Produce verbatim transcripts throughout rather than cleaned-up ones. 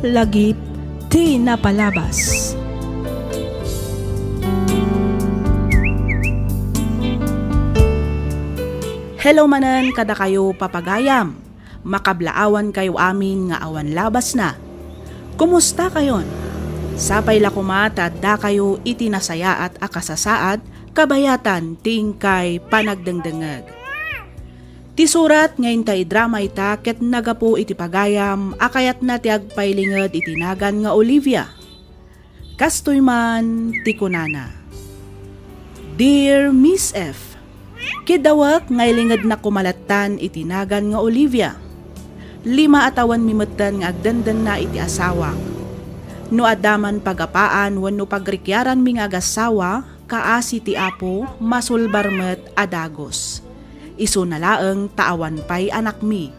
Lagip ti napalabas. Hello manen kadakayo, papagayam. Makablaawan kayo amin nga awan labasna. Kumusta kayon? Sapay la koma ta addakayo iti nasayaat a kasasaad kabayatan ti inkay panagdengdengngeg. Ti surat nga inta idrama ita ket nagapu iti pagayam a kayatna ti agpailinged iti nagan nga Olivia. Kastoy man ti kunana, "Dear Miss F, kidawek nga ilingednak koma lattan iti nagan nga Olivia. Lima a tawenmi metten nga agdendenna iti asawak. No adda man pagapaan wenno pagrikiaranmi nga agassawa, kaasi ti Apo, masulbar met a dagus. Isuna laeng ta awan pay anakmi.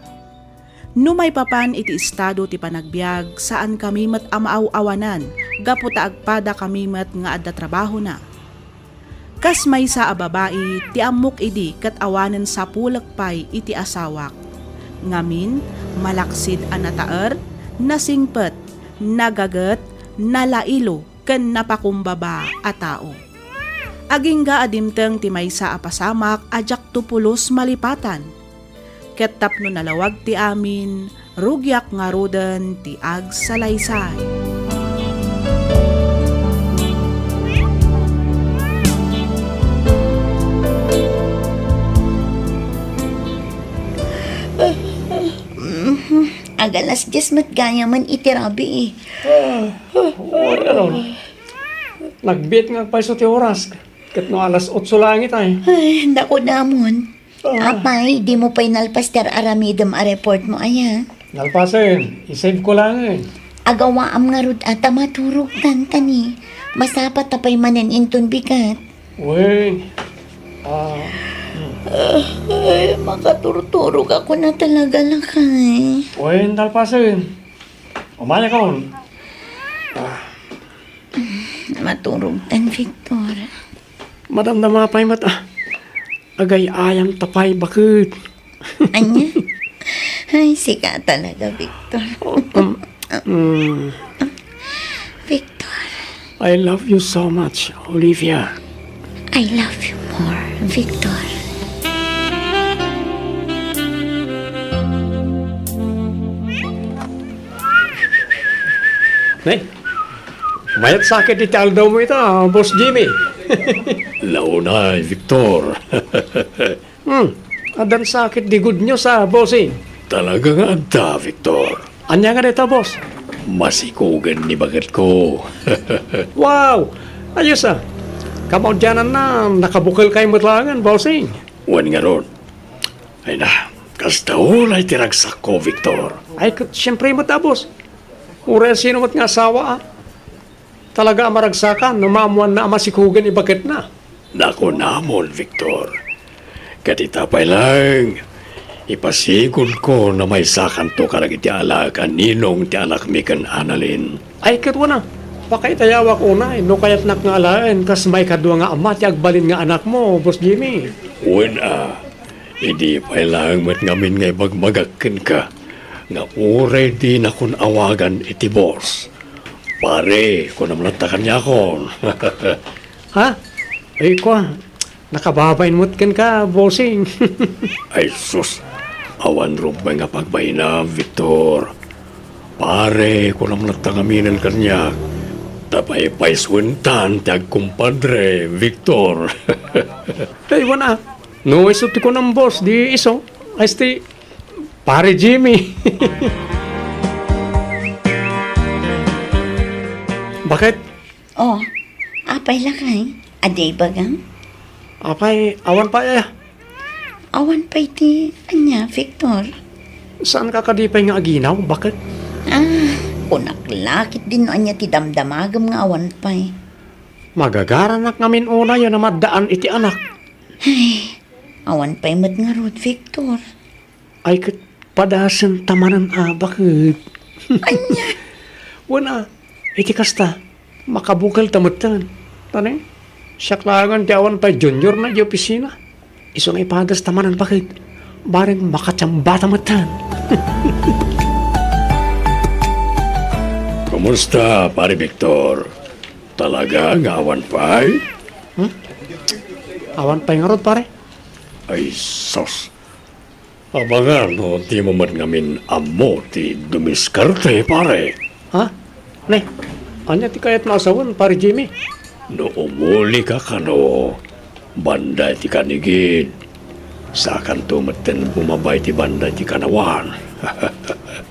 No maipapan iti estado ti panagbiag, saankami met a maaw-awanan gapu ta agpadakami met nga adda trabahona. Kas maysa a babai ti ammok idi ket awanen sapulek pay iti asawak. Ngamin, malaksid a nataer, nasingpet, nagaget, nalailo, ken napakumbaba a tao. Agingga a dimteng ti maysa a pasamak a diakto pulos malipatan. Ket tapno nalawag ti amin, rugiak ngaruden ti agsalaysay." Agalas dies met gayamen iti rabii. Ah, wen, ano? Nagbiit nga agpayso ti oras. Ket no alas otso laeng itay. Ay, naku, namon. Ah. Apay, dimo pay nalpas ti ar-aramidem a report mo, aya? Nalpasen, i-save ko laengen. Agawaam ngarud a ta maturogtan kani. Masapata pay manen inton bigat. Wen, ah, hmm. Ay, makaturturog ako na talaga, lakay. Wen, nalpasen. Umayakon. Ah. Maturogtan, Victor. Madamdama pay met, ah. Agay-ayam ta pay baket. Ania? Ay, sika talaga, Victor. Oh, um, mm. Victor. I love you so much, Olivia. I love you more, Victor. Nay, mayat sakit iti aldaw mo ita, Boss Jimmy. Launay, Victor. Hmm, addan sakit di good news, ah, bossing. Talaga nga adda, Victor. Ania nga dayta, boss? Masikugen ni baketko. Wow! Ayos, ah. Kamaudiananna, nakabukel kay met laengen, bossing. Wen ngarud. Ay na, kasta unay ti ragsakko, Victor. Ay, ket, siyempre met, ah, boss. Uray sino met nga asawa, ah. Talaga a maragsakan no maammoanna a masikugen ibaketna. Nakunamon, Victor. Ket ita pay laeng, ipasigudko no maysakanto kadagiti alak a ninong ti anakmi ken Annalyn. Ay, ket wen a, pakaitayawak unay no kayatnak nga alaen kas maikadua nga ama ti agbalin nga anakmo, Boss Jimmy. Wen a, idi pay laeng met ngamin nga ibagbagak kenka nga uray dinakon awagan iti boss. Pare, kunam latta kaniakon. Ha? Ay, kua, nakababain met kenka, bossing. Ay, sus, awan rumbeng a pagbainam, Victor. Pare, kunam latta ngaminen kaniak, ta paypaysuentan ti agkumpadre, Victor. Ay, wen a, no isu ti kunam, boss, di isu, ay, ti Pare Jimmy. Bakit? Oh, apay, lakay? Adda ibagam? Apay, awan pay, aya? Awan pay ti ania, Victor? Saanka kadi pay nga aginaw? Bakit? Ah, kunak lakit din no ania ti damdamagem nga awan pay. Magagaranak ngamin unay a namaddaan iti anak. Ay, awan pay met ngarud, Victor. Ay, ket padasenta manen a bakit? Ania? Wen a, iti kasta, makabukel ta metten. Tani, siak laengen ti awan pay junior na di opisina. Isu nga ipadas ta manen bakit? Bareng makatiamba ta metten. Musta, Pare Victor? Talaga nga awan pay? Hmm? Awan pay ngarud, pare? Ay, sus. Abangan no dimo met ngamin ammo ti dumiskarte, pare. Ha? Ne, ania ti kayatmo a sawen, Pare Jimmy? No umuli ka kano, banda iti kanigid, saakanto metten bumaba iti banda iti kanawan.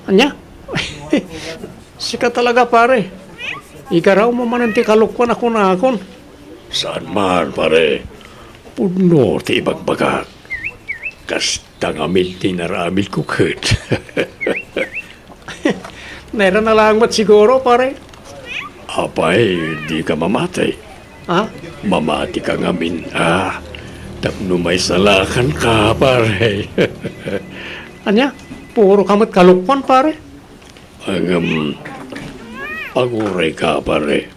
Ania? Sika talaga, pare. Igarawmo manen ti kalokuan a kunakon. Saan man, pare. Pudno ti ibagbagak. Kasta ngamin ti naraamidko ket. Nairana laeng met siguro, pare. Apay, dika mamati? Ha? Mamatika ngamin, a? Tapno maisalakanka, pare. Ania? Puro ka met kalokuan, pare. Ngem, agurayka, pare.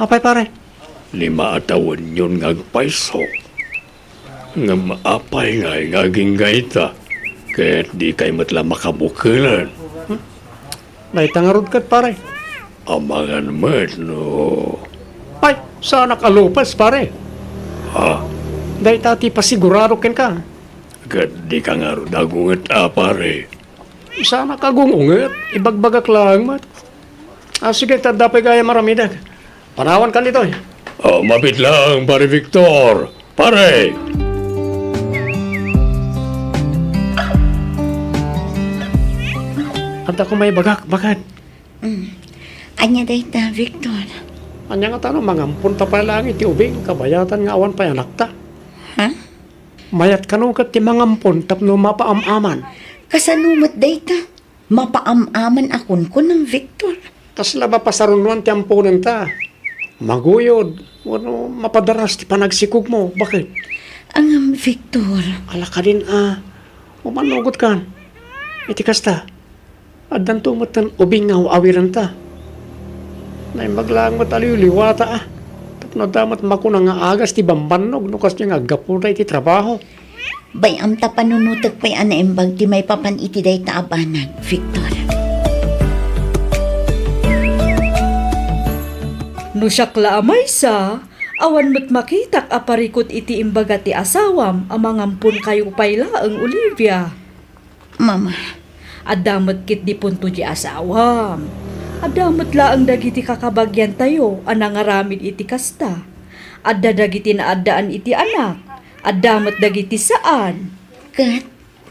Apay, pare? Lima a tawenyon nga agpayso. Ngem apay ngay nga agingga ita, ket dikay met la makabukelen? Hmm? Dayta ngarud ket, pare. Amangan met no. Ay, saanak a lupes, pare. Ha? Dayta ti pasigurado kenka. Ket dika ngarud agunget a, pare. Saanak a gung-unget, ibagbagak laeng met. Ah, sige, ta adda pay gayam aramidek. Panawankan ditoy. Oh, mabiit laeng, Pare Victor. Pare! Adda ko maibagak, baket? Mm. Ania dayta, Victor? Ania ngata no mangamponta pay laeng iti ubing, kabayatan nga awan pay anakta? Ha? Mayat kano ket ti mangampon tapno mapaam-aman. Kasano met dayta? Mapaam-aman a kunkunam, Victor. Kasla mapasarunoan ti amponenta. Maguyod, wenno mapadaras ti panagsikogmo. Baket? Ngem, Victor. Ala kadin a, umannugot kan. Iti kasta, addanto metten ubing nga aw-awirenta. Naimbag laeng met a liwliwata a. Tapno adda met makuna nga agas ti bambannog no kasdiay nga aggapuda iti trabaho. Bay-am ta panunotek pay a naimbag ti maipapan iti dayta a banag, Victor. No siak la a maysa, awan met makitak a parikut iti imbaga ti asawam a mangamponkayo pay laeng, Olivia. Mama. Adda met ketdi punto ti asawam. Adda met laeng dagiti kakabagiantayo a nangaramid iti kasta. Adda dagiti naaddaan iti anak. Adda met dagiti saan. Ket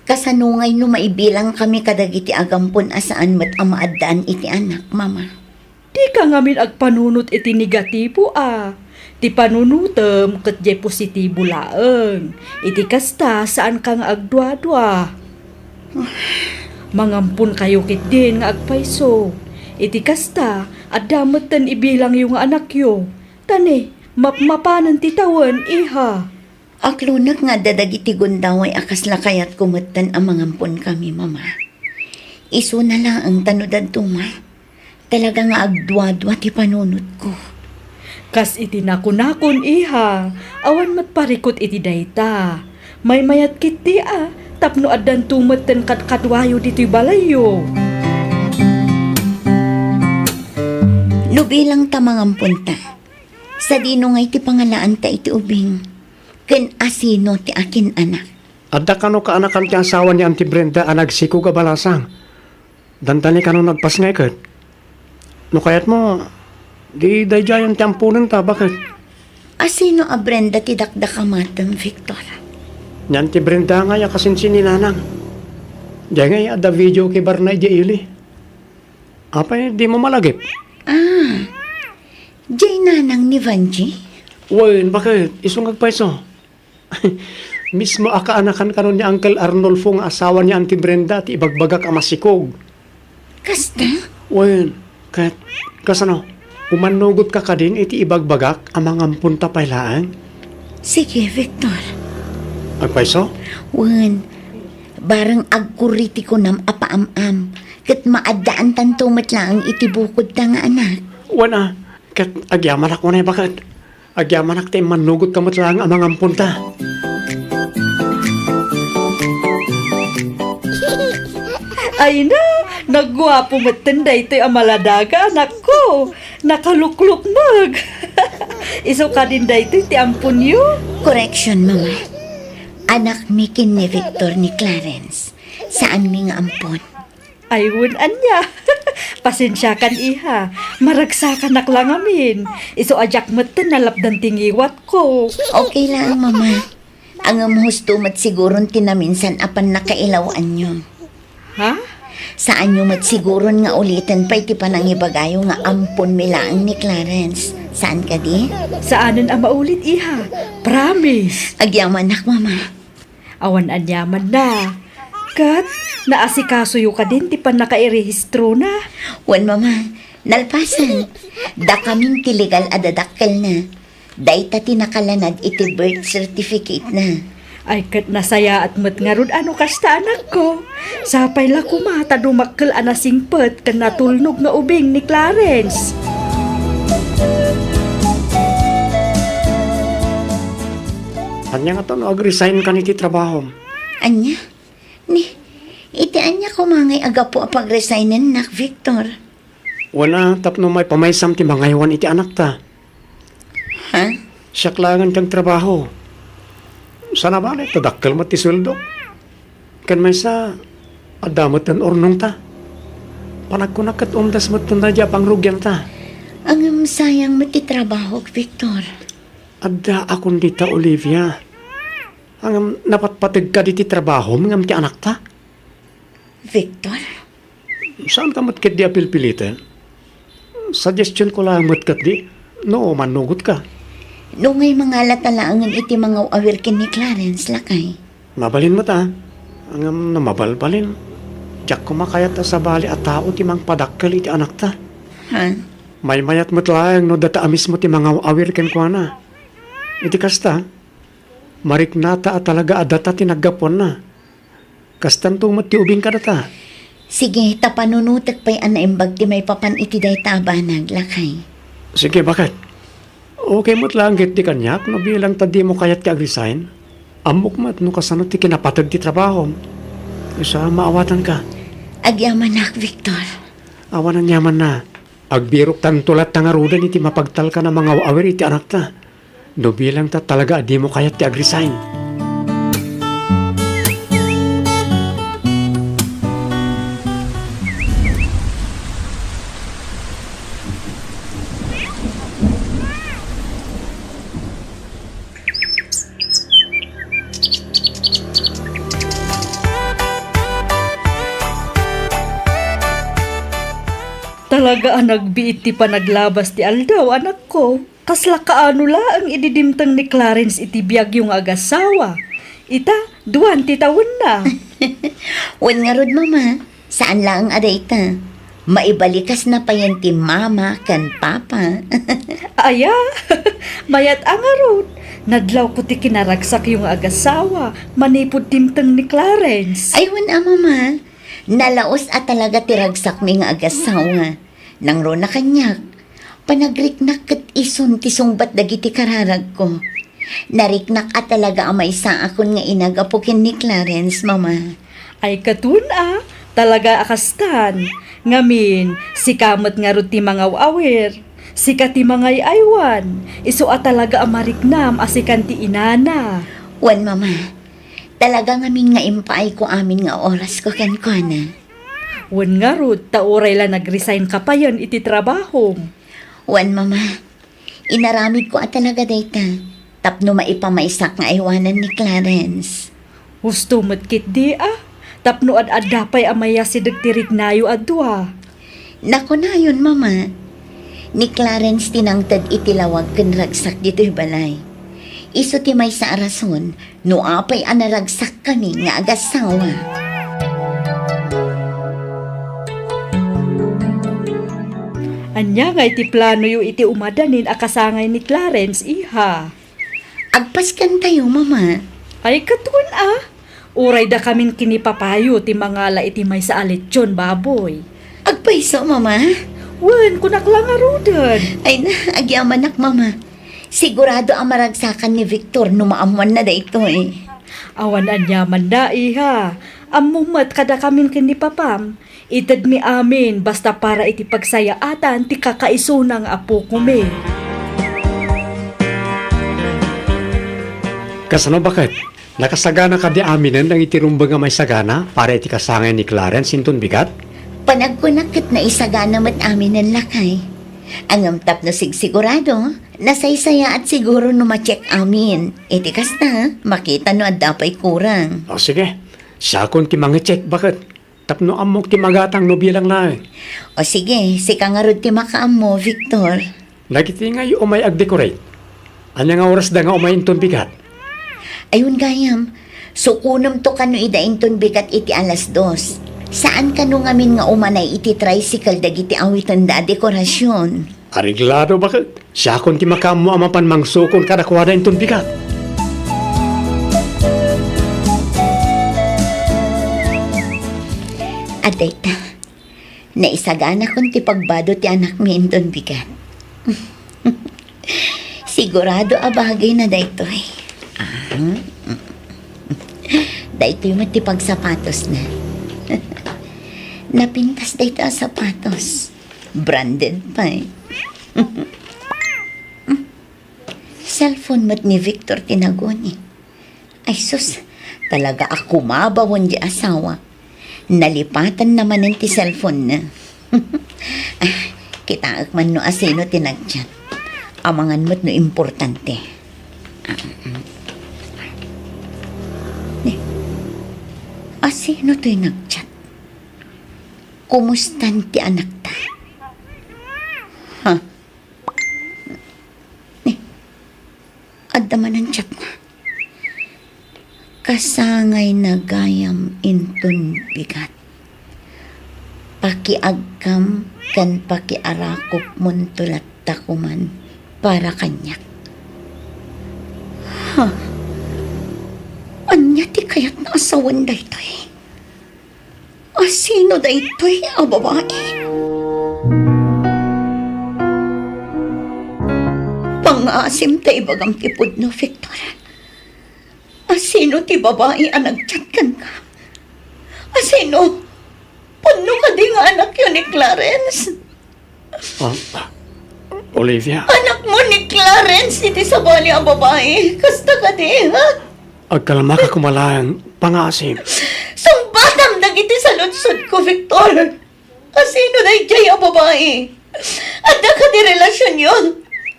kasano ngay no maibilangkami kadagiti agampon a saan met a maaddaan iti anak, Mama? Dika ngamin agpanunot iti negatibo a. Ti panunotem ket diay positibo laeng. Iti kasta, saanka nga agduadua. Mangamponkayo ketdin nga agpayso. Iti kasta, adda metten ibilangyo nga anakyo. Ta ne, mapmapanen ti tawen, iha. Aklonek nga adda dagiti gundaway a kasla kayatko metten a mangamponkami, Mama. Isuna laeng ta no dadduma, talaga nga agduadua ti panunotko. Kas iti nakunakon, iha, awan met parikut iti dayta. Maymayat ketdi a, tapno addanto metten kadkaduayo ditoy balayyo. No bilang ta mangamponta, sadino ngay ti pangalaanta iti ubing? Ken asino ti akin-anak? Adda kano kaanakan ti asawa ni Auntie Brenda a nagsikog a balasang? Dandani kano nagpasngay ket? No kayatmo, di daydiayen ti amponenta, baket? Asino a Brenda ti dakdakamatem, Victor? Ni Auntie Brenda ngay a kasinsin ni Nanang. Diay ngay adda video kibarna idiay ili. Apay, dimo malagip? Ah, diay nanang ni Vanji? Wen, baket? Isu nga agpayso. Mismo a kaanakan kano ni Uncle Arnulfo nga asawa ni Auntie Brenda ti ibagbagak a masikog. Kasta? Wen, ket, kasano? Umannugotka kadin iti ibagbagak a mangamponta pay laeng? Sige, Victor. Agpayso? Wen, bareng agkurri ti kunam a paam-am, ket maaddaantanto met laeng iti bukodta nga anak. Wen a, ket agyamanak unay baket. Agyamanak ta immannugotka met laeng a mangamponta. Ay na, Nagguapo metten daytoy a maladaga, anakko. Nakaluklukmeg. Isu kadin daytoy ti amponyo? Correction, Mama. Anakmi ken ni Victor ni Clarence. Saanmi nga ampon. Ay, wen ania. Pasensiakan, iha. Maragsakanak la ngamin. Isu a diak metten nalapdan ti ngiwatko. Okay lang, Mama. Ngem husto met siguron ti naminsan a pannakailawanyo. Ha? Saanyo met siguron nga uliten pay ti panangibagayo nga amponmi laeng ni Clarence. Saan kadi? Saanen a maulit, iha. Promise. Agyamanak, Mama. Awan aniamanna. Ket naasikasoyo kadin ti pannakairehistrona? Wen, Mama. Nalpasen, dakamin ti legal a dadakkelna. Dayta ti nakalanad iti birth certificate-na. Ay, ket nasayaat met ngarud a no kasta, anakko. Sapay la koma ta dumakkel a nasingpet ken natulnog nga ubing ni Clarence. Ania ngata no ag-resign kan iti trabahom? Ania? Ni, iti ania koma ngay a gapu a pag-resignennak, Victor? Wen a, tapno maipamaysam ti mangaywan iti anakta. Ha? Siak laengen ti agtrabaho. Saan a bale, ta dakkel met ti sueldok. Ken maysa, adda met ti urnongta. Panagkunak ket umdas met daydiay a pangrugianta. Ngem sayang met ti trabahok, Victor. Adda a kun dita, Olivia. Ngem napatpategka ditoy trabahom ngem ti anakta? Victor? Saanka met ketdi a pilpiliten? Suggestionko laeng met ketdi, no mannugotka. No ngay mangalata laengen iti mangaw-awir ken ni Clarence, lakay. Mabalin met a, ngem no mabalbalin, diak koma kayat a sabali a tao ti mangpadakkel iti anakta. Ha? Maymayat met laeng no data a mismo ti mangaw-awir kenkuana. Iti kasta, mariknata a talaga a data ti naggapuanna. Kastanto met ti ubing kadata. Sige, ta panunotek pay a naimbag ti maipapan iti dayta a banag, lakay. Sige, baket. Okay met laeng ketdi kaniak no bilang ta dimo kayat ti ag-resign. Ammok met no kasano ti kinapateg ti trabahom. Isu a maawatanka. Agyamanak, Victor. Awan aniamanna. Agbiroktanto latta ngaruden iti mapagtalkan a mangaw-awir iti anakta. No bilang ta talaga a dimo kayat ti ag-resign. Talaga a nagbiit ti panaglabas ti aldaw, anakko. Kasla kaano laeng idi dimteng ni Clarence iti biagyo nga agasawa? Ita, duan ti tawenna. Wen ngarud, Mama, saan laeng a dayta. Maibalikas na payen ti mama ken papa. Aya, mayat a ngarud. Nadlawko ti kinaragsakyo nga agasawa manipud dimteng ni Clarence. Ay, wen a, Mama. Nalaus a talaga ti ragsakmi nga agasawa. Nangruna kaniak, panagriknak ket isun ti sungbat dagiti kararagko. Nariknak a talaga a maysaakon nga inagapo ken ni Clarence, Mama. Ay, katon a, talaga a kastan. Ngamin, sika met ngarud ti mangaw-awir. Sika ti mangay-aywan. Isu a talaga a mariknam a sikan ti inana. Wen, Mama. Talaga ngamin nga impaayko amin nga orasko kenkuana. Wen ngarud, ta uray la nag-resign ka payen iti trabahom. Wen, Mama, inaramidko a talaga dayta tapno maipamaysak nga aywanan ni Clarence. Husto met ketdi a, tapno ad-adda pay a mayasideg ti riknayo a dua. Nakunayon, Mama, ni Clarence ti nangted iti lawag ken ragsak ditoy balay. Isu ti maysa a rason no apay a naragsakkami nga agasawa. Ania ngay ti planoyo iti umadanin a kasangay ni Clarence, iha? Agpaskantayo, Mama. Ay, katon a. Uray dakamin ken ni papayo ti mangala iti maysa a lechon baboy. Agpayso, Mama? Wen, kunak la ngaruden. Ay na, agyamanak, Mama. Sigurado a maragsakan ni Victor no maammoanna daytoy. Awan aniamanna, iha. Ammom met kadakamin ken ni Papam, itedmi amin basta para iti pagsayaatan ti kakaisuna nga apokomi. Kasano, baket? Nakasagana kadi aminen dagiti rumbeng a maisagana para iti kasangay ni Clarence inton bigat? Panagkunak ket naisagana met aminen, lakay. Ngem tapno sigsigurado, nasaysayaat siguro no ma-check amin. Iti kasta, makita no adda pay kurang. O sige, siakon ti mangi-check, baket. Tapno ammok ti magatang no bilang laeng. O sige, sika ngarud ti makaammo, Victor. Dagiti ngay umay agdecorate, ania nga orasda nga umay inton bigat? Ayun gayam, sukonem to kano ida inton bigat iti alas dos. Saan kano ngamin nga umanay iti tricycle dagiti awitenda a dekorasion? Areglado, baket. Siakon ti makaammo a mapan mangsukon kadakuada inton bigat. Adda ita, naisaganakon ti pagbado ti anakmi inton bigat. Sigurado a bagayna daytoy. Ah, daytoy met ti pagsapatosna. Napintas daytoy a sapatos. Branded pay. Cellphone met ni Victor ti naguni. Ay sus, talaga a kumabawen ti asawa. Nalipatanna manen ti cellphone-na. Ah, kitaek man no asino ti nag-chat. Amangan met no importante. Ah, mm. Eh, asino toy nag-chat? Kumustan ti anakta? Ha? Eh, adda manen chatna. Kasangayna gayam inton bigat. Pakiagkam ken pakiarakopmonto latta koman para kaniak. Ha? Ania ti kayatna a sawen daytoy? Asino daytoy a babai? Pangngaasim ta ibagam ti pudno, Victor. Asino ti babai a nag-chat kenka? Asino? Pudno kadi nga anakyo ni Clarence? Ah, Olivia. Anakmo ni Clarence iti sabali a babai. Kasta kadi, ha? Agkalmaka koma laeng, pangngaasim. Sungbatam dagiti saludsodko, Victor. Asino daydiay a babai? Adda kadi relasionyo?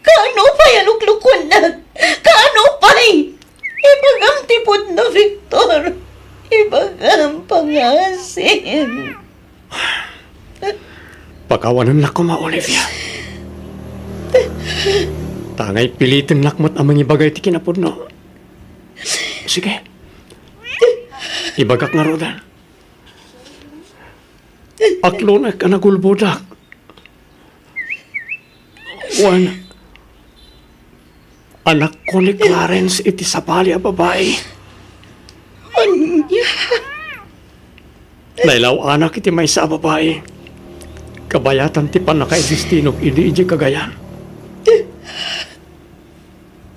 Kaano pay a luklukuennak? Kaano pay? Ibagam ti pudno, Victor. Ibagam, pangngaasim. Pakawanennak koma, Olivia. Tangay pilitennak met a mangibaga iti kinapudno. Sige. Ibagak ngaruden. Aklonek a nagulbodak. Wen, anakko ni Clarence iti sabali a babai. Ania? Nailaw-anak iti maysa a babai. Kabayatan ti pannakaexistinok idi idiay Cagayan.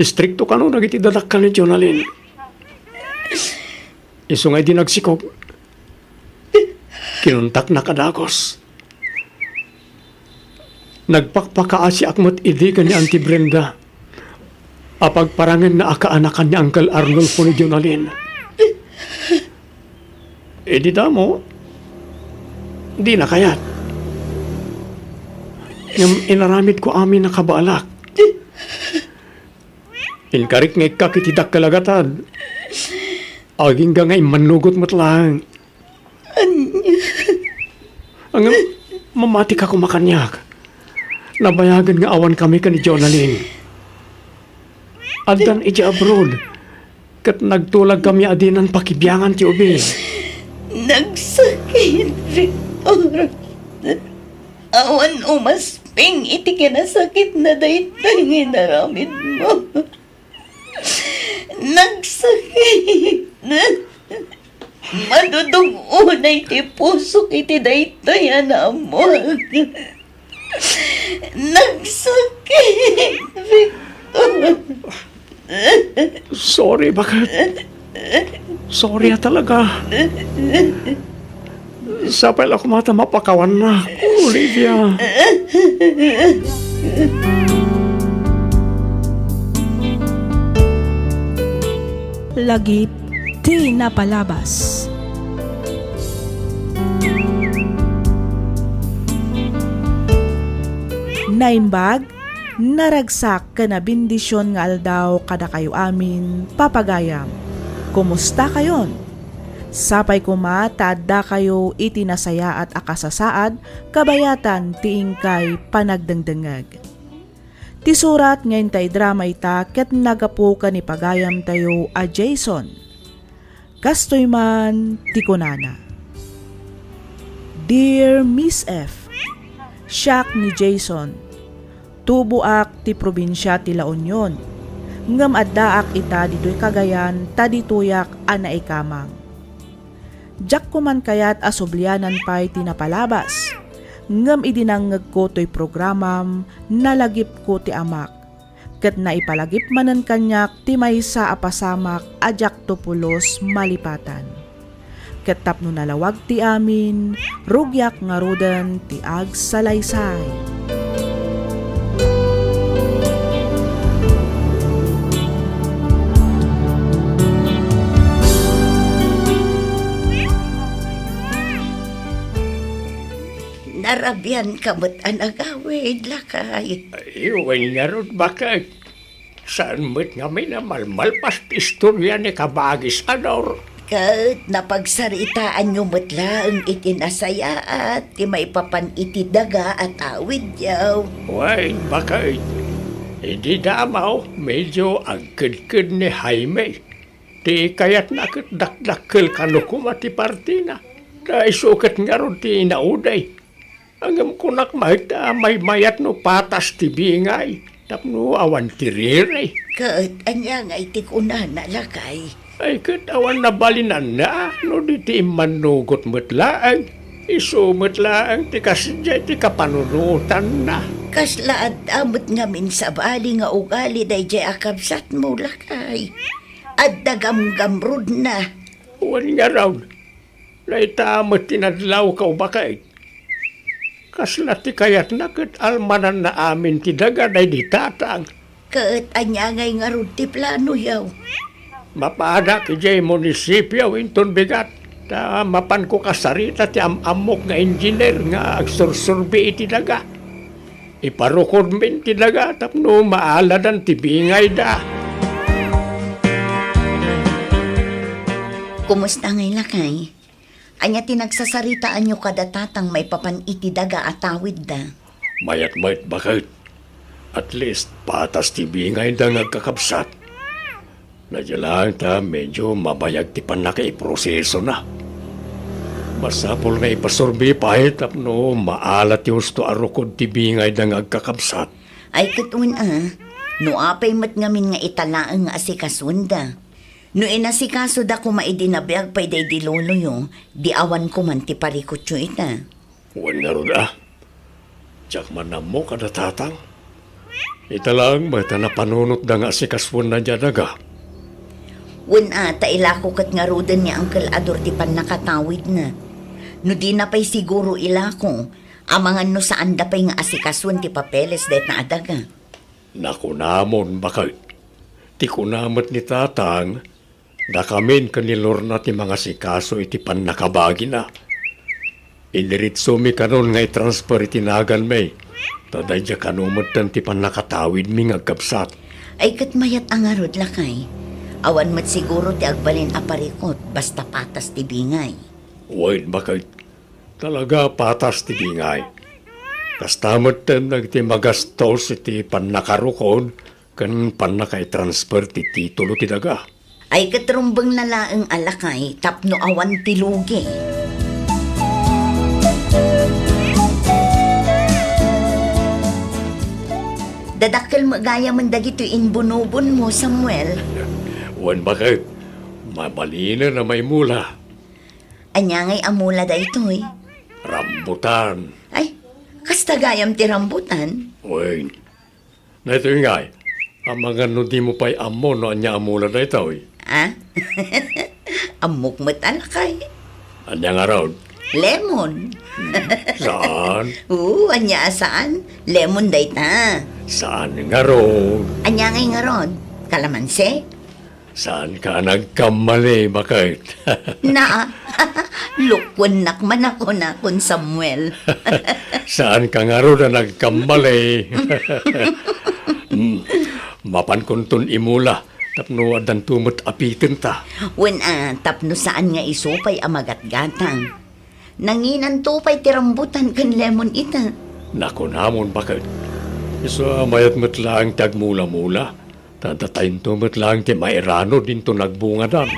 Istrikto kano dagiti dadakkel ni Jonalyn. Isu nga idi nagsikog, kinuntaknak a dagus. Nagpakpakaasiak met idi ken ni Auntie Brenda a pagparangenna a kaanakan ni Uncle Arnulfo ni Jonalyn. Idi damo, dina kayat. Ngem inaramidko amin a kabaelak. Inkarik nga ikkak iti dakkel a gatad. Agingga nga immannugot met laeng. Ania? Ngem, mamatika koma kaniak. Nabayagen nga awankami ken ni Jonalyn. Addan idiay abroad, ket nagtulagkami a dinan pakibiangan ti ubing. Nagsakit, Victor. Awan umasping iti kinasakitna daytoy nga inaramidmo. Nagsakit. Madudug unay ti pusok iti daytoy a naammoak. Nagsakit, Victor. Sorry, baket. Sorry a talaga. Sapay la koma ta mapakawannak, Olivia. Lagip ti napalabas. Naimbag, naragsak ken nabendision nga aldaw kadakayo amin, papagayam. Kumustakayon? Sapay koma ta addakayo iti nasayaat a kasasaad kabayatan ti inkay panagdengdengngeg. Ti surat nga intay drama ita ket naggapu ken ni pagayamtayo a Jason. Kastoy man ti kunana, Dear Miss F, siak ni Jason. Tuboak ti probinsia ti La Union, ngem addaak ita ditoy Cagayan ta ditoyak a naikamang. Diak koman kayat a sublianan pay ti napalabas, ngem idi nangngegko toy programam, nalagipko ti amak, ket naipalagip manen kaniak ti maysa a pasamak a diakto pulos malipatan. Ket tapno nalawag ti amin, rugiak ngaruden ti agsalaysay. Narabianka met a nagawid, lakay. Ay, wen ngarud, baket. Saan met ngamin a malmalpas ti istoria ni Kabagis a Dor? Ket napagsaritaanyo met laeng iti nasayaat ti maipapan iti daga a tawidyo. Wen, baket. Idi damaw, medyo agkedked ni Jaime. Ti kayatna ket dakdakkel kano koma ti partina. Ta isu ket ngarud ti inaudi. Ngem kunak met a maymayat no patas ti bingay tapno awan ti riri. Ket ania ngay ti kunana, lakay? Ay, ket awan nabalinanna no di ti immannugot met laeng. Isu met laeng ti kasdiay ti kapanunotanna. Kasla adda met ngamin sabali nga ugali daydiay a kabsatmo, lakay. Adda gamgamrudna. Wen ngarud, dayta met ti nadlawko, baket. Kasla ti kayatna ket almananna amin ti daga daydi tatang. Ket ania ngay ngarud ti planoyo? Mapadak idiay munisipio inton bigat, ta mapanko kasarita ti am-ammok nga engineer nga agsursurbi iti daga. Iparukodmin ti daga tapno maaladan ti bingayda. Kumusta ngay, lakay? Ania ti nagsasaritaanyo kada tatang maipapan iti daga a tawidda? Mayat met, baket. At least, patas ti bingayda nga agkakabsat. Daydiay laeng ta medyo mabayag ti pannakaiprosesona. Masapul nga ipasurbi pay tapno maala ti husto a rukod ti bingayda nga agkakabsat. Ay, ket wen a, no apay met ngamin nga ita laeng nga asikasuenda? No inasikasoda koma idi nabiag pay daydi loloyo, di awan koman ti parikutyo ita. Wen ngarud a, diak man ammo kada tatang. Ita laeng met a napanunotda nga asikasoenna diay daga. Wen a, ta ilako ket ngaruden ni Uncle Ador ti pannakatawidna. No dina pay siguro ilako, amangan no saanda pay nga asikasoen ti papeles dayta a daga. Nakunamon, baket. Ti kuna met ni tatang, dakamin ken ni Lorna ti mangasikaso iti pannakabagina. Indiritsomi kanon nga itransfer iti naganmi, ta daydiay kano metten ti pannakatawidmi nga agkabsat. Ay, ket mayat a ngarud, lakay. Awan met siguro ti agbalin a parikut, basta patas ti bingay. Wen, baket. Talaga patas ti bingay. Kasta metten dagiti magastos iti pannakarukod ken pannakaitransfer ti titulo ti daga. Ay, ket rumbengna laeng a lakay tapno awan ti lugi. Dadakkel met gayamen dagitoy imbunobonmo, Samuel. Wen, baket. Mabalinen a maimula. Ania ngay a mula daytoy? Rambutan. Ay, kasta gayam ti rambutan? Wen. Daytoy ngay, amangan no dimo pay ammo no ania a mula daytoy. Ah? Ammok met a lakay. Ania ngarud? Lemon. Saan? Oo, ania a saan? Lemon dayta. Saan ngarud? Ania ngay ngarud? Kalamansi? Saanka a nagkamali, baket? Na, lukuennak man a kunakon Samuel. Saanka ngarud a nagkamali? Hmm, mapankonton imula tapno addanto met apitenta. Wen a, tapno saan nga isu pay a magatgatang. Nanginanto pay ti rambutan ken lemon ita. Nakunamon, baket. Isu a mayat met laeng ti agmulamula. Ta datayto met laeng ti mairanod inton nagbungadan.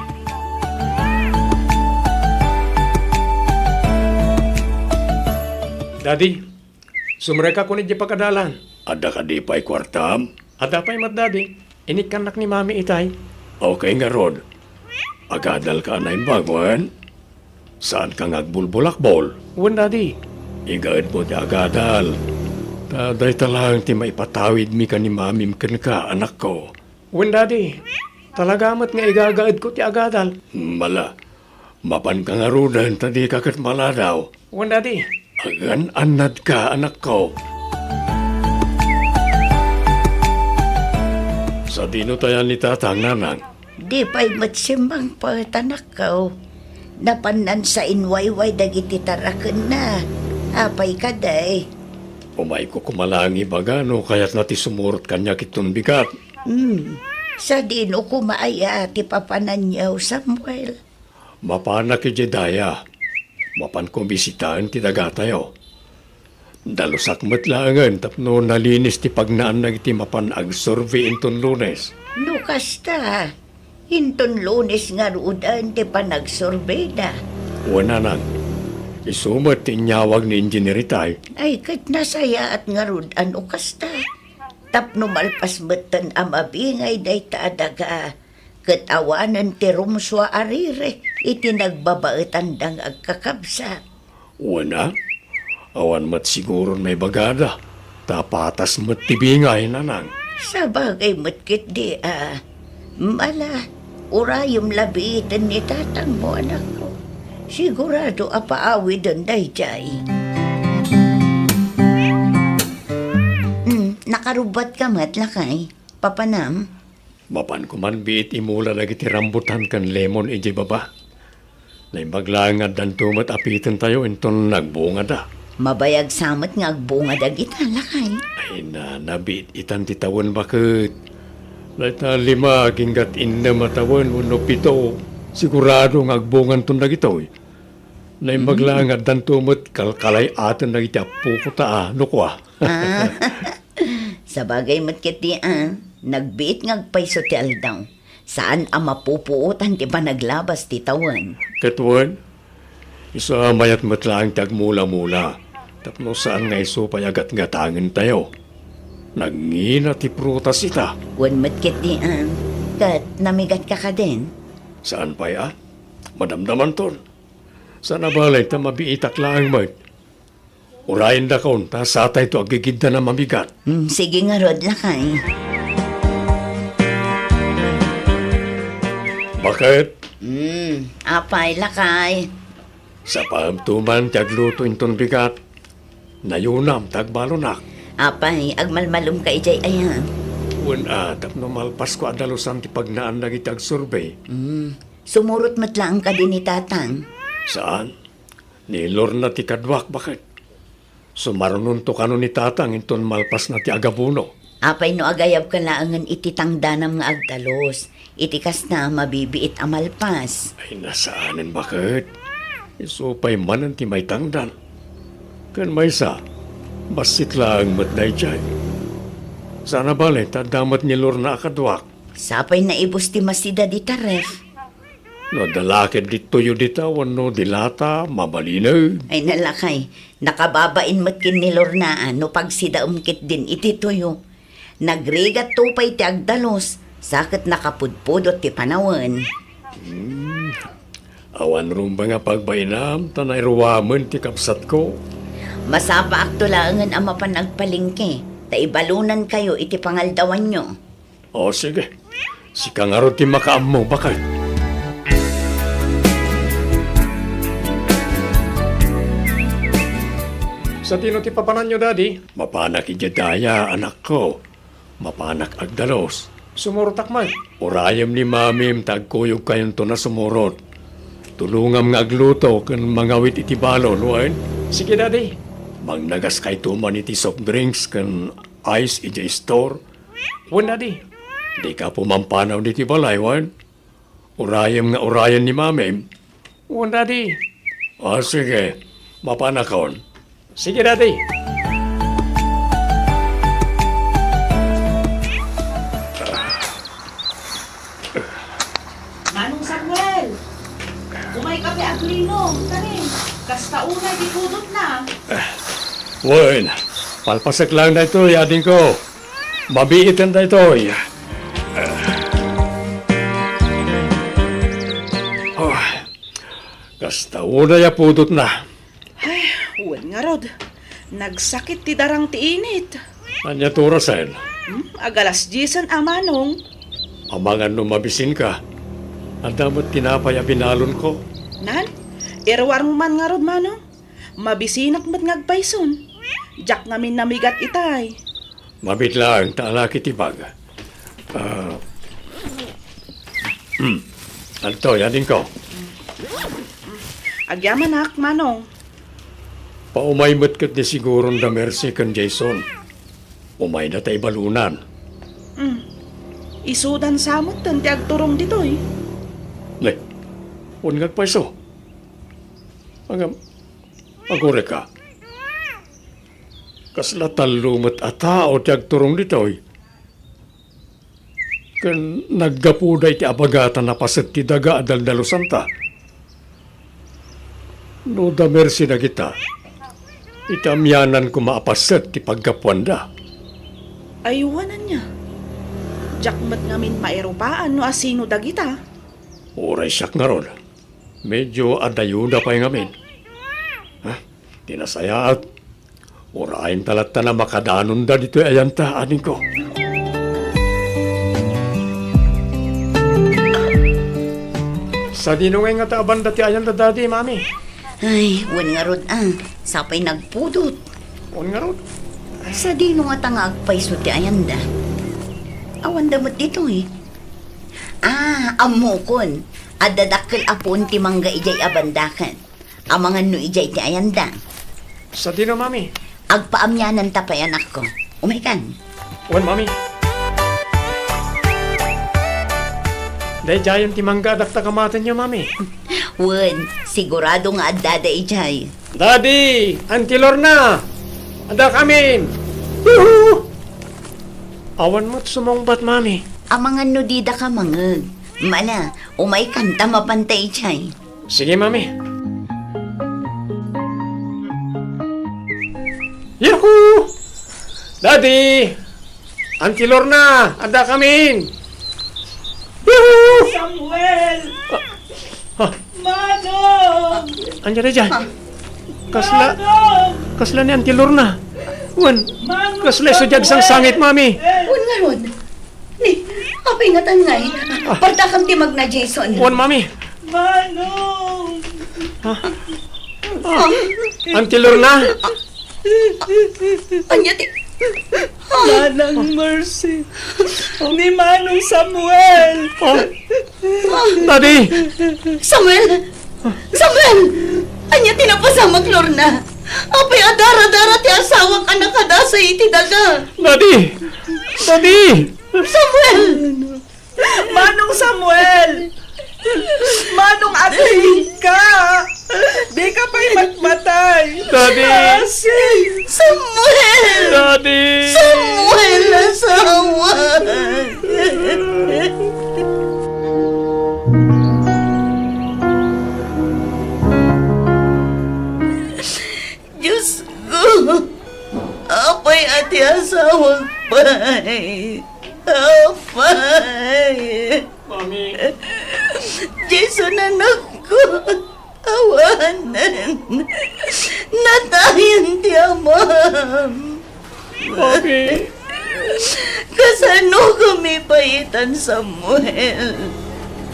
Daddy, sumrekakon idiay pagadalan. Adda kadi pay kuartam? Adda pay met, Daddy. Inikkannak ni Mami itay. Okay ngarud. Agadalka a naimbag, wen? Saanka nga agbulbulakbol? Wen, Daddy. Igaedmo ti agadal. Ta dayta laeng ti maipatawidmi ken ni Mamim kenka, anakko. Wen, Daddy. Talaga met nga igagaedko ti agadal. Mala, mapanka ngaruden ta dika ket maladaw. Wen, Daddy. Agan-annadka, anakko. Sadino tayan ni Tatang, Nanang? Di pay met simmangpet, anakko. Napannan sainwayway dagiti tarakenna. Apay kadi? Umayko koma laeng ibaga no kayatna ti sumurot kaniak iton bigat. Hmm. Sadino koma aya ti papananyo, Samuel? Mapanak idiay daya. Mapanko bisitaen ti dagatayo. Dalusak met laengen tapno nalinis ti pagnaan dagiti mapan agsurvey inton Lunes. No kasta, inton Lunes ngaruden ti panagsurveyda. Wen, Nanang, isu met ti inyawag ni Engineer itay. Ay, ket nasayaat ngarud a no kasta. Tapno malpas metten a mabingay dayta a daga, ket awanen ti rumsua a riri iti nagbabaetanda nga agkakabsat. Wen a, awan met siguron maibagada, ta patas met ti bingay, Nanang. Sabagay met ketdi a, mala, urayem la biiten ni tatangmo, anakko. Sigurado a paawiden daydiay. Hmm, nakarubbuatka met, lakay. Papanam? Mapanko man biit imula dagiti rambutan ken lemon idiay baba. Naimbag laeng nga addanto met apitentayo inton nagbungada. Mabayag sa met nga agbunga dagita, lakay. Ay na, nabiit itan ti tawen, baket. Dayta lima aginggat innem a tawen wenno pito, sigurado nga agbunganton dagitoy. Naimbag laeng nga addanto met kalkalay-aten dagiti appoko ta, a, no kua. Ah, sabagay met ketdi a, nagbiit nga agpayso ti aldaw. Saan a mapupuotan ti panaglabas ti tawen. Ket wen, isu a mayat met laeng ti agmulamula, tapno saan nga isu pay a gatgatangentayo. Nangina ti prutas ita. Wen met ketdi a, ket namigatka kadin? Saan pay a, madamdamanton. Saan a bale ta mabiitak laeng met. Urayendakon ta satayto aggigiddan a mamigat. Hmm, sige ngarud, lakay. Baket? Hmm, apay, lakay? Sapaemto man ti agluto inton bigat. Nayunam ta agbalonak. Apay, agmalmalumka idiay aya? Wen a, tapno malpasko a dalusan ti pagnaan dagiti agsurvey. Hmm, sumurot met laeng kadi ni tatang? Saan? Ni Lorna ti kaduak, baket. Sumarunonto kano ni tatang inton malpasna ti agabuno. Apay no agayabka laengen iti tangdanam nga agdalus? Iti kasta, mabibiit a malpas. Ay, nasaanen, baket. Isu pay manen ti maitangdan. Ken maysa, bassit laeng met daydiay. Saan a bale ta adda met ni Lorna a kaduak. Sapay naibus ti masida dita ref. No adda la ketdi toyo dita wenno dilata, mabalinen. Ay, nalakay, nakababain met ken ni Lorna a no pagsidaem ketdin iti toyo. Nagrigatto pay ti agdalus, sa ket nakapudpudot ti panawen. Hmm. Awan rumbeng a pagbainam, ta nairuamen ti kabsatko. Masapaakto laengen a mapan agpalengke, ta ibalonankayo iti pangaldawanyo. O, sige. Sika ngarud ti makaammo, baket. Sadino ti papananyo, Daddy? Mapanak idiay daya, anakko. Mapanak agdalus. Sumurotak met. Urayem ni Mamim ta agkuyogkayonto a sumurot. Tulongam nga agluto ken mangawit iti balon, wen? Sige, Daddy. Mangnagaskayto man iti soft drinks ken ice idiay store. Wen, Daddy. Dika pumampanaw ditoy balay, wen? Urayem nga urayen ni Mamim. Wen, Daddy. Ah, sige. Mapanakon. Sige, Daddy. Manong Samuel! Umayka pay aglinong, kani? Kasta unay ti pudotna. Wen, palpasek laeng daytoy, adingko. Mabiiten daytoy. Oh, kasta unay a pudotna. Ay, wen ngarud. Nagsakit ti darang ti init. Ania ti orasen? Hmm, agalas diesen a, Manong. Amangan no mabisinka. Adda met tinapay a binalonko. Nan, iruarmo man ngarud, Manong. Mabisinak met nga agpayson. Diak ngamin namigat itay. Mabiit laeng ta alaki ti bag. Ah. Hmm. Adtoy, adingko. Agyamanak, Manong. Paumay met ket ni siguron da Mercy ken Jason. Umayda ta ibalunan. Hmm. Isudan sa metten ti agturong ditoy. Ne, wen nga agpayso. Ngem, agurayka. Kasla tallo met a tao ti agturong ditoy. Ken naggapuda iti abagatan a paset ti daga a daldalusanta. No da Mercy dagita, iti amianan koma a paset ti paggapuanda. Aywan ania. Diak met ngamin mairupaan no asino dagita. Uray siak ngarud. Medio adayuda pay ngamin. Ha? Ti nasayaat, urayenta latta a makadanonda ditoy ayanta, adingko. Sadino ngay ngata a banda ti ayanda, Daddy, Mami? Ay, wen ngarud a, sapay nagpudot. Wen ngarud? Sadino ngata nga agpayso ti ayanda? Awanda met ditoy. Ah, ammokon. Adda dakkel a puon ti mangga idiay a bandaken. Amangan no idiay ti ayanda. Sadino, Mami? Agpaamiananta pay, anakko. Umaykan. Wen, Mami. Daydiayen ti mangga a dakta kamatenyo, Mami. Wen, sigurado nga addada idiay. Daddy! Auntie Lorna! Addakamin! Yuhu! Awan met sumungbat, Mami. Amangan no didaka mangngeg. Mana, umaykan ta mapanta idiay. Sige, Mami. Yuhu! Daddy! Auntie Lorna, addakamin! Yuhu! Samuel! Ah, ah. Manong! Ania daydiay? Ah. Kasla, Manong! Kasla ni Auntie Lorna. Wen, Manong kasla isu diay Samuel! Agsangsangit, Mami. Wen ngarud. Ni, apay ngatan ngay? Ah. Partakam ti magna, Jason. Wen, Mami. Manong! Ah. Ah. Auntie Lorna? Ania ti, ah. Manang Mercy. Ni Manong Samuel. Ah. Daddy! Samuel! Samuel! Ania ti napasamak, Lorna? Apay a dara-dara ti asawak a nakadasay iti daga? Daddy! Daddy! Samuel! Manong Samuel! Manong agriingka! Dika pay matmatay! Daddy! Mercy! Samuel! Daddy! Samuel, asawa! Diosko, apay a ti asawak pay? Apay? Mami. Jason, anakko, awanen. Natayen ti amam. Mami. Kasano kami pay itan, Samuel?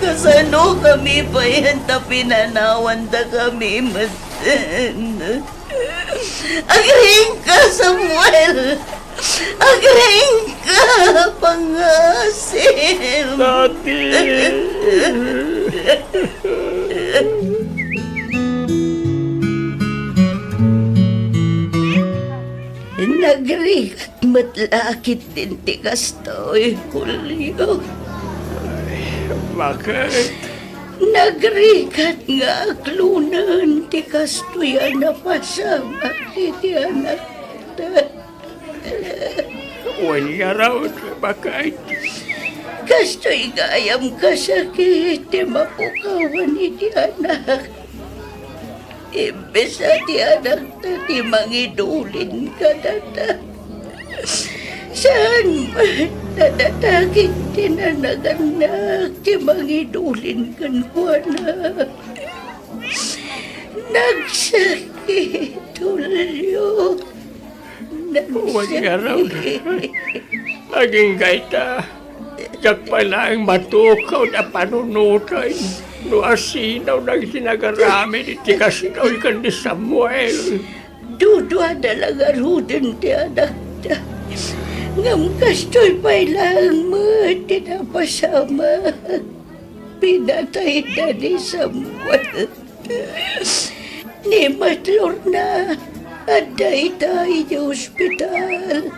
Kasano kami pay ta pinanawan da kami metten? Agriingka, Samuel! Agriingka, pangasim! Dati! Nagrigat met la ketdin ti kastoy, Julio. Bakit? Nagrigat nga aklonen ti kastoy a napasamak iti anakta. Wen ngarud, bakit? Kastoy gayam kasakit ti mapukawan iti anak. Imbes a ti anakta ti mangidulin kadata, saan met a dataken ti nanagannak ti mangidulin kenkuana. Nagsakit, Julio. Wen ngarud. Nagsakit. Agingga ita, diak pay laeng matukaw a panunoten no asino dagiti nagaramid iti kastoy ken ni Samuel. Duduada la ngaruden ti anakta. Ngem kastoy pay laeng met ti napasamak. Pinatayda ni Samuel. Ni Mat Lorna, adda ita iti ospital.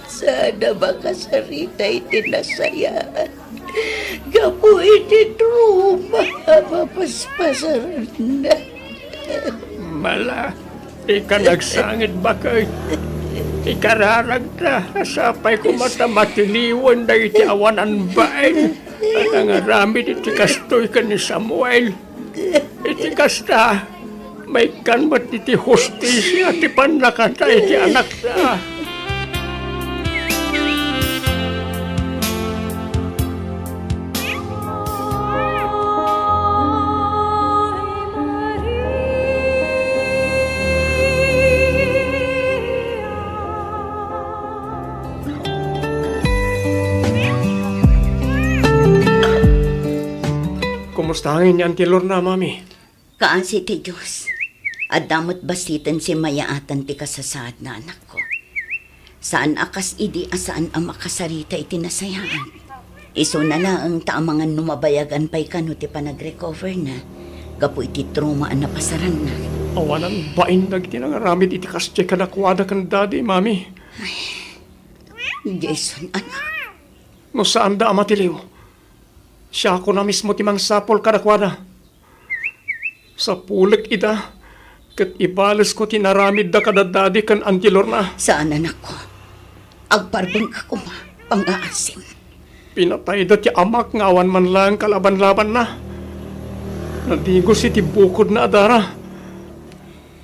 Saan a makasarita iti nasayaat gapu iti trauma a mapaspasaranna. Mala, dika nagsangit, bakit? Ikararagta a sapay koma ta matiliwen dagiti awanan bain a nangaramid iti kastoy ken ni Samuel. Iti kasta, maikkan met iti hustisia ti pannakatay iti anakta. Kumusta ngamin ni Auntie Lorna, Mami? Kaasi ti Dios, adda met bassit a simmayaatan ti kasasaadna, anakko. Saan a kas idi a saan a makasarita iti nasayaat. Isuna laeng ta amangan no mabayagan pay kano ti panagrecoverna gapu iti trauma a napasaranna. Awanan bain dagiti nangaramid iti kasdiay kadakuada ken Daddy, Mami. Jason, anak. No saanda a matiliw, siakon a mismo ti mangsapul kadakuada. Sapulek ida, ket ibalesko ti inaramidda kada Daddy ken Auntie Lorna. Saan, anakko. Agparbengka koma, pangngaasim. Pinatayda ti amak nga awan man laeng kalabanlabanna. Nadigos iti bukodna a dara,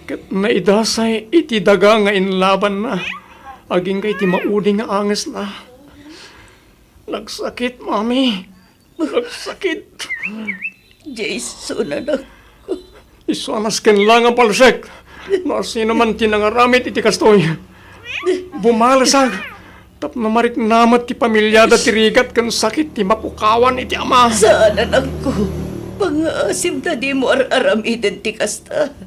ket naidasay iti daga nga inlabanna agingga iti maudi nga angesna. Nagsakit, Mami. Nagsakit. Jason, anak. Isu a nasken la nga palsek no asino man ti nangaramid iti kastoy. Bumalesak tapno marikna met ti pamiliada ti rigat ken sakit ti mapukawan iti ama. Saan, anakko. Pangngaasim ta dimo ar-aramiden ti kasta.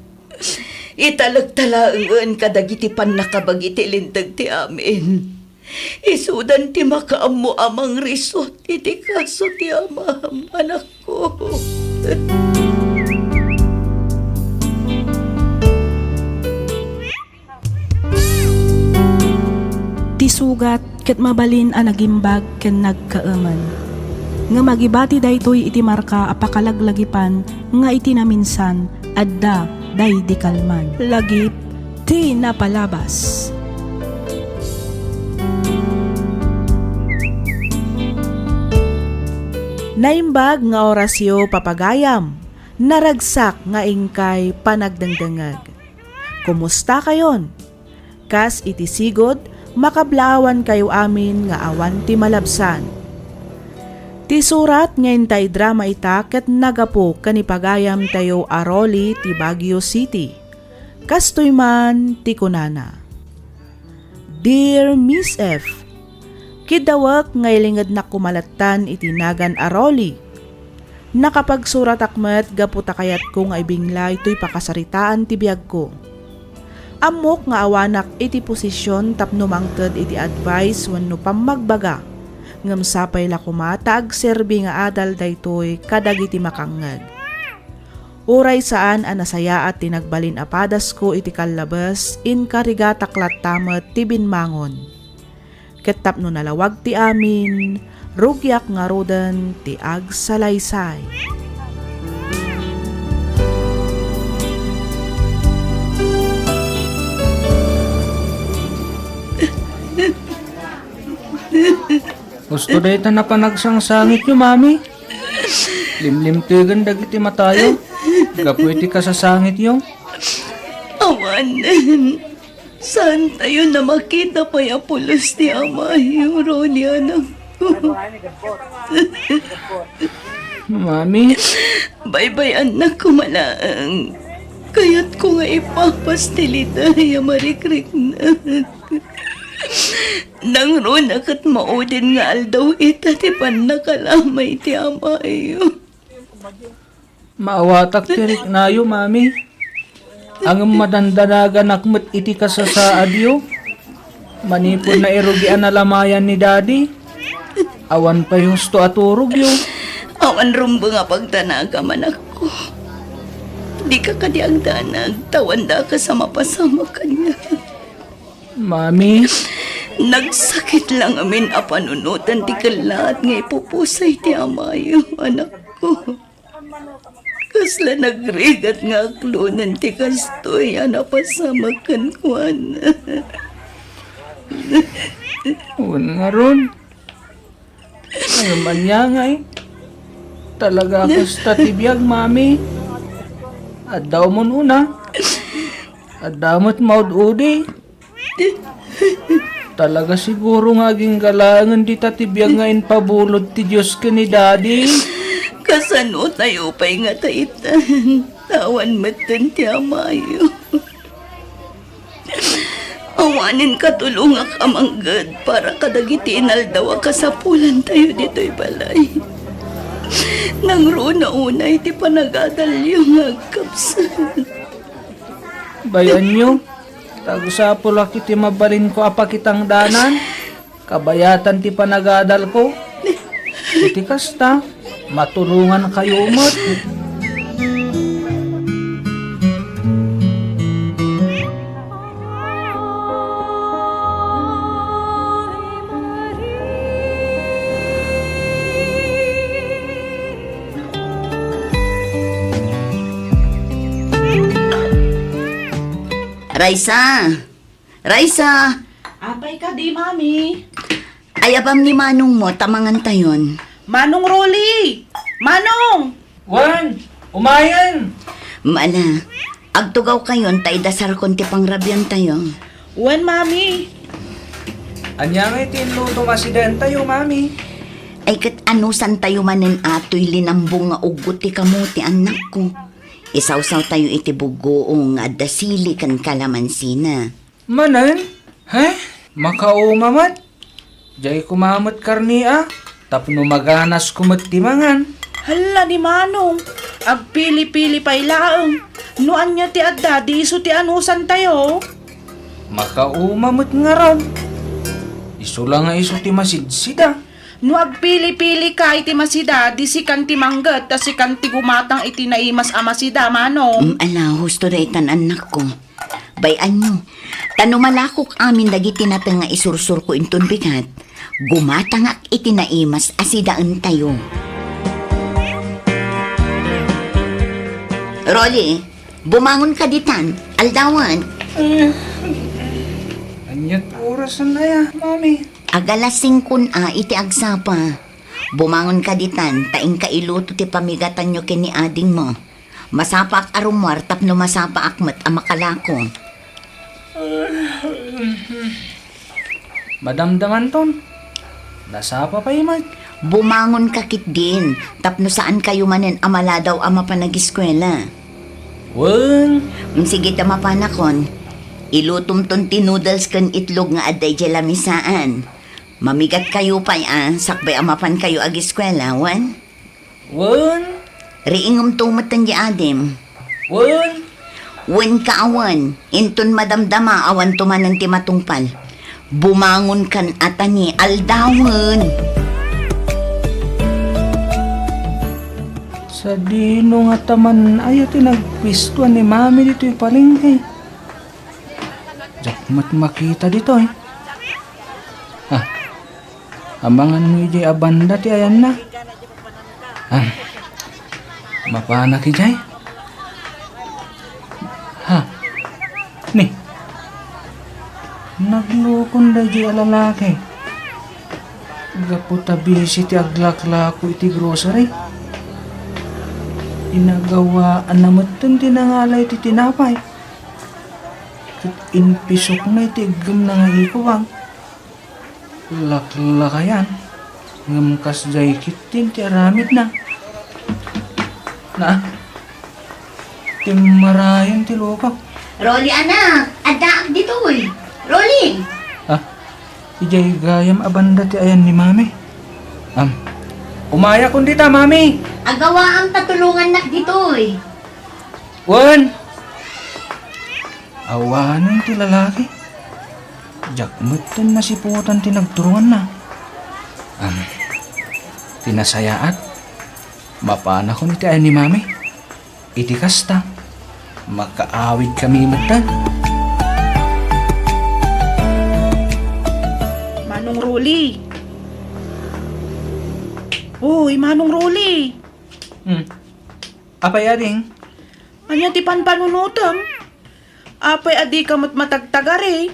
Italekta laengen kadagiti pannakabagi ti linteg ti amin. Isudan ti makaammo a mangrisot iti kaso ti amam, anakko. Ti sugat ket mabalin a nagimbag ken nagkaemen. Ngem agibati daytoy iti marka a pakalaglagipan nga iti naminsan, adda daydi kalman. Lagip ti napalabas. Naimbag nga orasyo, papagayam, naragsak nga inkay panagdengdengngeg. Kumusta kayon? Kas iti sigud, makablaawan kayo amin nga awan ti malabsan. Ti surat nga intay drama ita ket nagapu ken ni pagayam tayo a Rolly ti Baguio City. Kastoy man ti kunana, Dear Miss F, Kiddawek nga ilingednak koma lattan iti nagan a Rolly. Nakapagsuratak met gapu ta kayatko nga ibinglay toy pakasaritaan ti biagko. Ammok nga awanak iti posisyon tapno mangted iti advice wenno pammagbaga, ngem sapay la koma ta agserbi nga adal daytoy kadagiti makangngeg. Uray saan a nasayaat ti nagbalin a padasko iti kallabes, inkarigatak latta met ti binmangon. Ket tapno nalawag ti amin, rugiak ngaruden ti agsalaysay. Husto dayta napanagsangit yo, Mami. Limlimtegen dagiti matayo gapu iti kasasangityo. Awanen. Saantayo a makita pay a pulos ti amayo, Ronnie, anakko. Mami. Baybay-annak koma laeng. Kayatko nga ipapastilida ya marikriknak. Nangruna ket maudin nga aldaw ita ti pannakalamay ti amayo. Maawatak ti riknayo, Mami. Ngem madandanaganak met iti kasasaadyo. Manipud nairugian a lamayan ni Daddy, awan pay husto a turogyo. Awan rumbeng a pagdanagam, anakko. Dika kadi agdanag, ta awan dakas a mapasamak kaniak. Mami. Nagsakit la ngamin a panunotan ti kellaat nga ipupusay ti amayo, anakko. Kasla nagrigat nga aklonen ti kastoy a napasamak kenkuana. Wen ngarud, ngem ania ngay? Talaga kasta ti biag, Mami. Adda umuna. Adda met maud-udi. Talaga siguro nga agingga laengen dita ti biag nga impabulod ti Dios ken ni Daddy. Kasano tayo pay nga taitan? Awan metten ti amayo. Awanen katulongak a mangged para kadagiti inaldaw a kasapulantayo ditoy balay. Nangruna unay ti panagadalyo nga agkabsat. Bayanyo, ta agsapulak iti mabalinko a pakitangdanan, kabayatan ti panagadalko. Iti kasta, matulongankayo met. Raisa! Raisa! Apay kadi, Mami? Ayabam ni Manongmo ta mangantayon. Manong Rolly! Manong! Wen, umayen! Mala, agtugawkayon ta idasarkon ti pangrabiantayo. Wen, Mami. Ania ngay ti inlutom a sidaentayo, Mami? Ay ket anusantayo manen a toy linambong nga uggot ti kamote, annakko. Isawsawtayo iti buggoong nga adda sili ken kalamansina. Manen? He? Makauma met? Diay koma met karnea, tapno maganasko met ti mangan. Hala ni Manong, agpili-pili pay laeng. No ania ti adda, di isu ti anusantayo. Makauma met ngarud. Isu la nga isu ti masidsida. No agpili-pilika iti masida, di sikan ti mangged, ta sikan ti gumatang iti naimas a masida, Manong. Mm, ala, husto daytan, annakko. Bay-anyo, ta no malakok amin dagiti nateng nga isursurko inton bigat, gumatangak iti naimas a sidaentayo. Rolly, bumangon ka ditan, aldawan. Aniat orasen aya, Mami? Agalas singkon a iti agsapa. Bumangon ka ditan, ta inka iluto ti pamigatanyo ken ni adingmo. Masapaak a rummuar tapno masapaak met a makalako. Madamdamanton. Nasapa pay met. Bumangon ka ketdin, tapno saankayo manen a maladaw a mapan agiskuela. Wen. Mm, sige ta mapanakon. Ilutomton ti noodles ken itlog nga adda idiay lamisaan. Mamigatkayo pay a sakbay a mapankayo agiskuela, wen? Wen? Riingemto metten di adim. Wen? Wen ka a wen, inton madamdama awanto manen ti matungpal. Bumangonkan a ta ni aldawen. Sadino ngata man aya ti nagpistoan ni Mami ditoy palengke? Diak met makita ditoy. Ah, amangan mo idiay a banda ti ayanna. Ah, mapanak idiay? Ha? Ni? Naglukon daydiay a lalaki. Gapu ta busy ti aglaklako iti grocery. Inagawaanna metten ti nangala iti tinapay. Ket impisokna iti iggemna nga ikubag. Laklakayan, ngem kasdiay ketdin ti aramidna. Na, timmarayen ti lukok. Rolly, anak, addaak ditoy. Rolly! Ah, idiay gayam a banda ti ayan ni Mami. Am, umayakon dita, Mami. Agawaam ta tulongannak ditoy. Wen! Awanen ti lalaki. Diak metten nasiputan ti nagturonganna. Am, ti nasayaat, mapanakon iti ayan ni Mami. Iti kasta, makaawidkami metten. Manong Rolly. Uy, Manong Rolly. Hmm. Apay, ading? Ania ti panpanunotem? Apay a dika met matagtagari?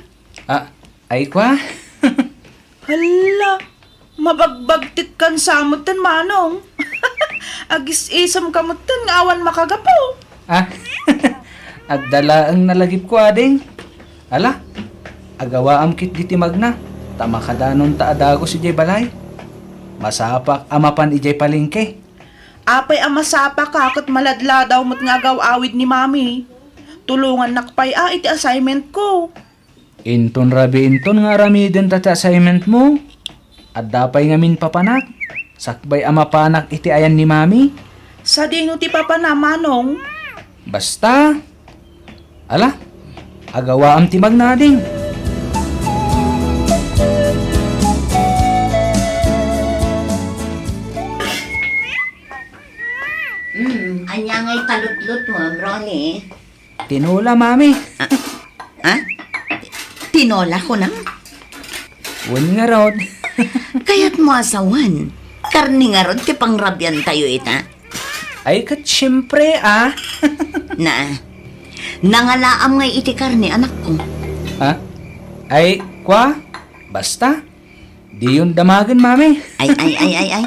Ah, ay kwa? Hala, mabagbagtitkan sa metten, Manong. Agis-isem ka metten nga awan makagapu. Ah, adda laeng nalagipko, ading. Ala, agawaam ketdi ti magna, ta makadanonta a dagus idiay balay. Masapak a mapan idiay palengke. Apay a masapaka ket maladladaw met nga agaw-awid ni Mami? Tulongannak pay a iti assignment ko. Inton rabiinton nga aramidenta ti assignment mo, adda pay ngamin papanak, sakbay a mapanak iti ayan ni Mami. Sadino ti papana, Manong? Basta, ala, agawaam ti magna, ading. Mm, ania ngay palutlutmo, Ronnie? Tinola, Mami. Ah, ah? Tinola, kunam? Wen ngarud. Kayatmo a sawen, karne ngarud ti pangrabiantayo ita? Ay, ket siempre, ah. Na, nangalaam ngay iti karne, anakko. Ha? Ay, kwa? Basta, diyon damagen, Mami. Ay, ay, ay, ay, ay.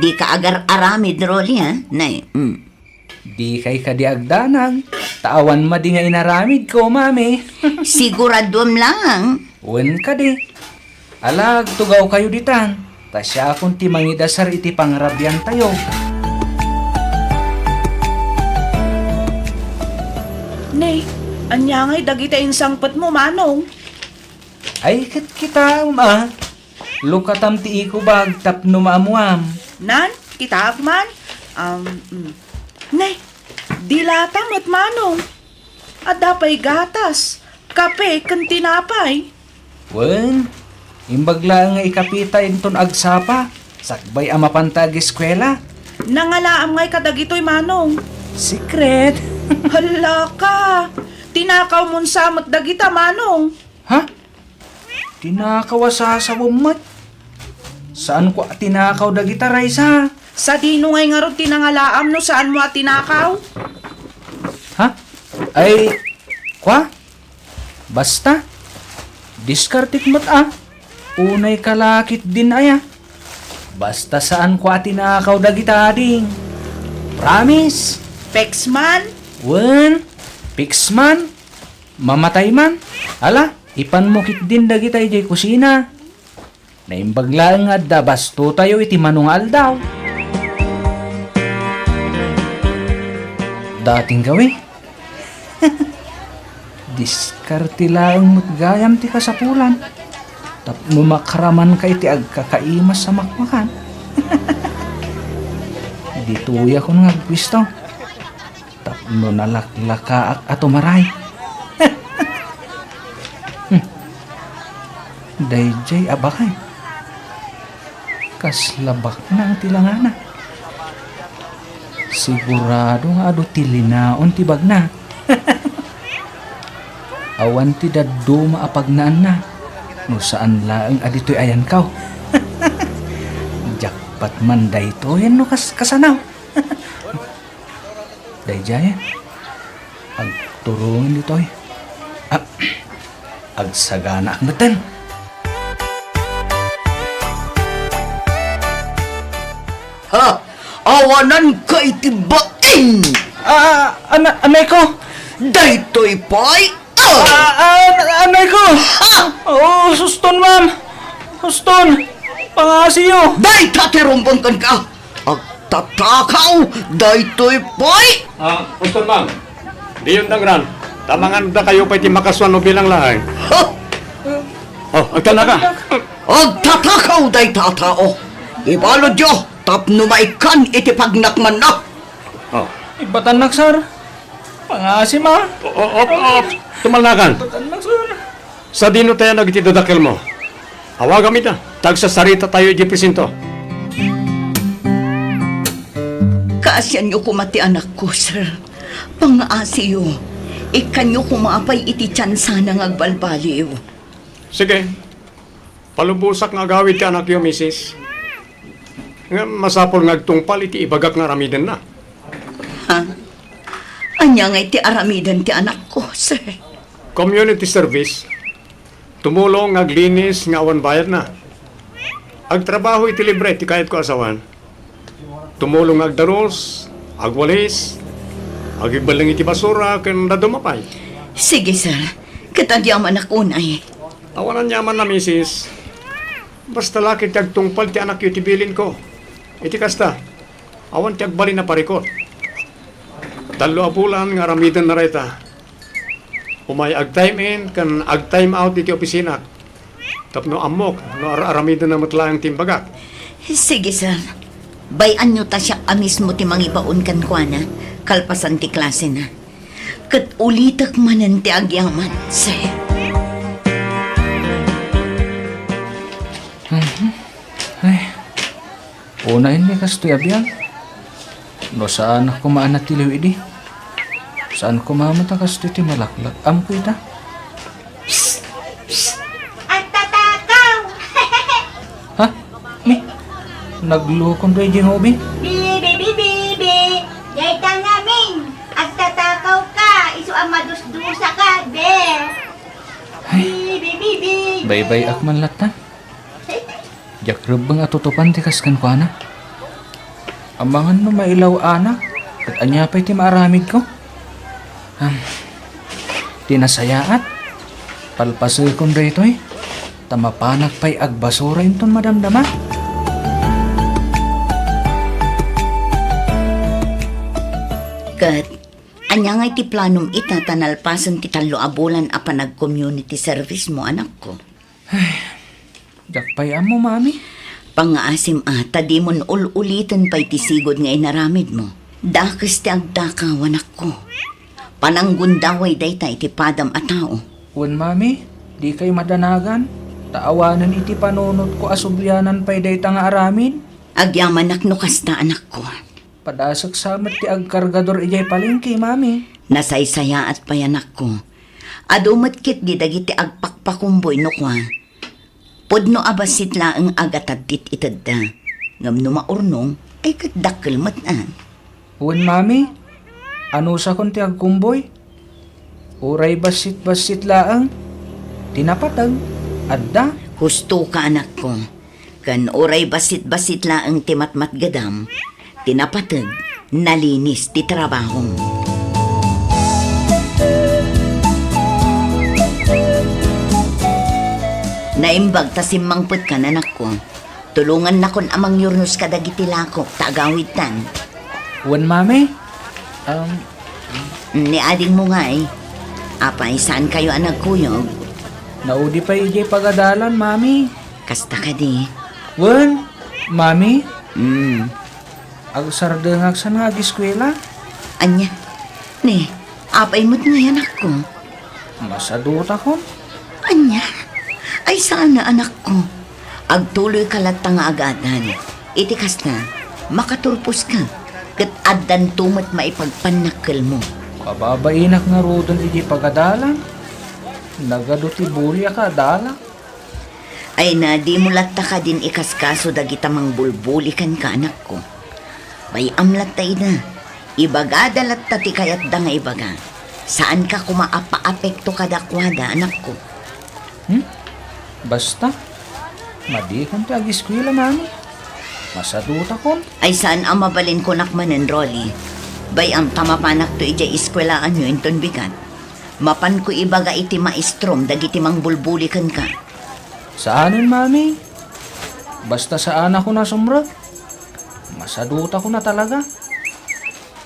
Dika agar-aramid, Rolly, ha? Nay, mm. Dikay kadi agdanag, ta awan madi nga inaramidko, Mami. Siguraduem lang. Wen kadi. Ala, agtugawkayo ditan, ta siakon ti mangidasar iti pangrabiantayo. Ne, ania ngay dagita insangpetmo, Manong? Ay, ket kitaem, a. Lukatam ti ikubag tapno maammuam. Nan, kitaak man. Um, mm. Ne, dilata met, Manong. Adda pay gatas, kape, ken tinapay. Wen, imbag laeng nga ikapita inton agsapa, sakbay a mapanta agiskuela. Nangalaam ngay kadagitoy, Manong? Secret. Hala ka! Tinakawmon sa met dagita, Manong. Ha? Tinakaw a sasawem met? Saanko a tinakaw dagita, Raisa. Sadino ngay ngarud ti nangalaam no saanmo a tinakaw? Ha? Ay, kwa? Basta, diskartek met a. Unay kalakit din aya. Basta saanko a tinakaw dagita, ading. Promise. Peksman? Wen, peksman. Mamatay man. Ala, ipanmo ketdin dagita idiay kusina. Naimbag laeng nga adda bastotayo iti mano nga aldaw. Dating gawi. Diskarte laeng met gayam ti kasapulan. Tapno makaramanka iti agkakaimas a makmakan. Ditoyakon nga agpuesto. Tapno nalaklakaak a tumaray. Hmm. Daydiay a baket. Kasla baknang ti langana. Sigurado nga adu ti linaon ti bagna. Awan ti dadduma a pagnaanna no saan laeng a ditoy ayankaw. Jackpot man daytoy no kas-, kasano? Daydiay, agturong ditoy. Ah, agsaganaak metten. Ha! Awananka iti bain! Ah, ana-, anay ko! Daytoy pay Ah! Ah, ah, anay ko! Ah! Oh, suston, ma'am! Suston! Pangasiyo! Dayta ti rumbeng kenka! Agtatakaw daytoy pay! Ah, suston, ma'am. Diyon dangran. Ta mangan dakayo pay ti makasuan no bilang laeng. Ha? Oh, agtanaka. Agtatakaw dayta a tao. Ibaludyo tapno maikkan iti pagnakmanna. Oh. Ibatannak, sir. Pangaasim, ah. O, o, op, op. Tumalnakan. Batannak, sir. Sadino tayan dagiti dadakkelmo? Awagam ita, ta agsasarita tayo iti presinto. Kaasianyo koma ti anakko, sir. Pangaasiyo. Ikkanyo koma pay iti tiansana nga agbalbaliw. Sige. Palubosak nga agawid ti anakyo, misis. Ngem masapul nga agtungpal iti ibagak nga aramidenna. Ha? Ania ngay ti aramiden ti anakko, sir? Community service. Tumulong nga aglinis nga awan bayadna. Agtrabaho iti libre ti kayatko a sawen. Tumulong nga agdaros, agwalis, agibbelleng iti basura, ken dadduma pay. Sige, sir. Ket agyamanak unay. Awan aniamanna, misis. Basta la ket ti agtungpal ti anakyo ti bilinko. Iti kasta, awan ti agbalin a parikut. Tallo a bulan nga aramidenna dayta. Umay ag-time in ken ag-time out iti opisinak. Tapno ammok no ar-aramidenna met laeng ti imbagak. Sige, sir. Bay-anyo ta siak a mismo ti mangibaon kenkuana, kalpasan ti klasena. Ket ulitek manen ti agyaman, sir. Mhm. Ay. Unayen ni kastoy a biag. No saan a koma a natiliw idi. Saan koma met a kastoy ti malaklak-amko ita. Psst! Psst! Agtatakaw! Ha? Mi? Naglukon daydiay nga ubing? Bibi, bibi, bibi! Dayta ngamin! Agtatakaw ka! Isu a madusdusa ka, be! Ay. Bibi, bibi, bibi! Baybay-ak man latta. Diak rebbeng a tutupan ti kas kenkuana. Amangan no mailaw-anak, ket ania pay ti maaramidko? Am, ti nasayaat, palpasekon daytoy, ta mapanak pay agbasura inton madamdama. Ket ania ngay ti planom ita ta nalpasen ti tallo a bulan a panag-community service mo, anakko? Ay, diak pay ammo, Mami. Pangaasim a, ta dimon ul-uliten pay ti sigud nga inaramidmo. Dakes ti agtakaw, anakko. Pananggundaway dayta iti padam a tao. Wen, Mami, dikay madanagan, ta awanen iti panunotko a sublianan pay dayta nga aramid. Agyamanak no kasta, anakko. Padasek sa met ti agkargador idiay palengke, Mami. Nasaysayaat pay, anakko. Adu met ketdi dagiti agpakpakumboy no kua, pudno a bassit laeng a gatad ti itedda. Ngem no maurnong, ay ket dakkel met a. Wen, Mami, anusakon ti agkumboy? Uray bassit-bassit laeng ti napateg, adda. Husto ka, anakko. Ken uray bassit-bassit laeng ti matmatgedam, ti napateg, nalinis ti trabahom. Naimbag ta simmangpetkan, anakko. Tulongannakon a mangyurnos kadagiti lakok ta agawidtan. Wen, Mami? Um, Ni adingmo ngay, apay, saankayo a nagkuyog? Naudi pay idiay pagadalan, Mami. Kasta kadi? Wen, Mami. Hmm. Agsardengak san nga agiskuela. Ania? Ne, apay met ngay, anakko? Masadutakon. Ania? Ay, saan a, anakko. Agtuloyka latta nga agadal. Iti kasta, makaturposka, ket addanto met maipagpannakkelmo. Kababainak ngaruden iti pagadalan. Nagadu ti buli a kaadalak. Ay na, dimo latta kadin ikaskaso dagita mangbulbuli kenka, anakko. Bay-am latta ida. Ibagada latta ti kayatda nga ibaga. Saanka koma a paapekto kadakuada, anakko. Hmm? Basta, madikon ti agiskuela, Mami. Masadutakon. Ay, saan a mabalin kunak manen, Rolly. Bay-am ta mapanakto idiay eskuelaanyo inton bigat. Mapanko ibaga iti maestrom dagiti mangbulbuli kenka. Saanen, Mami. Basta saanakon a sumrek. Masadutakon a talaga.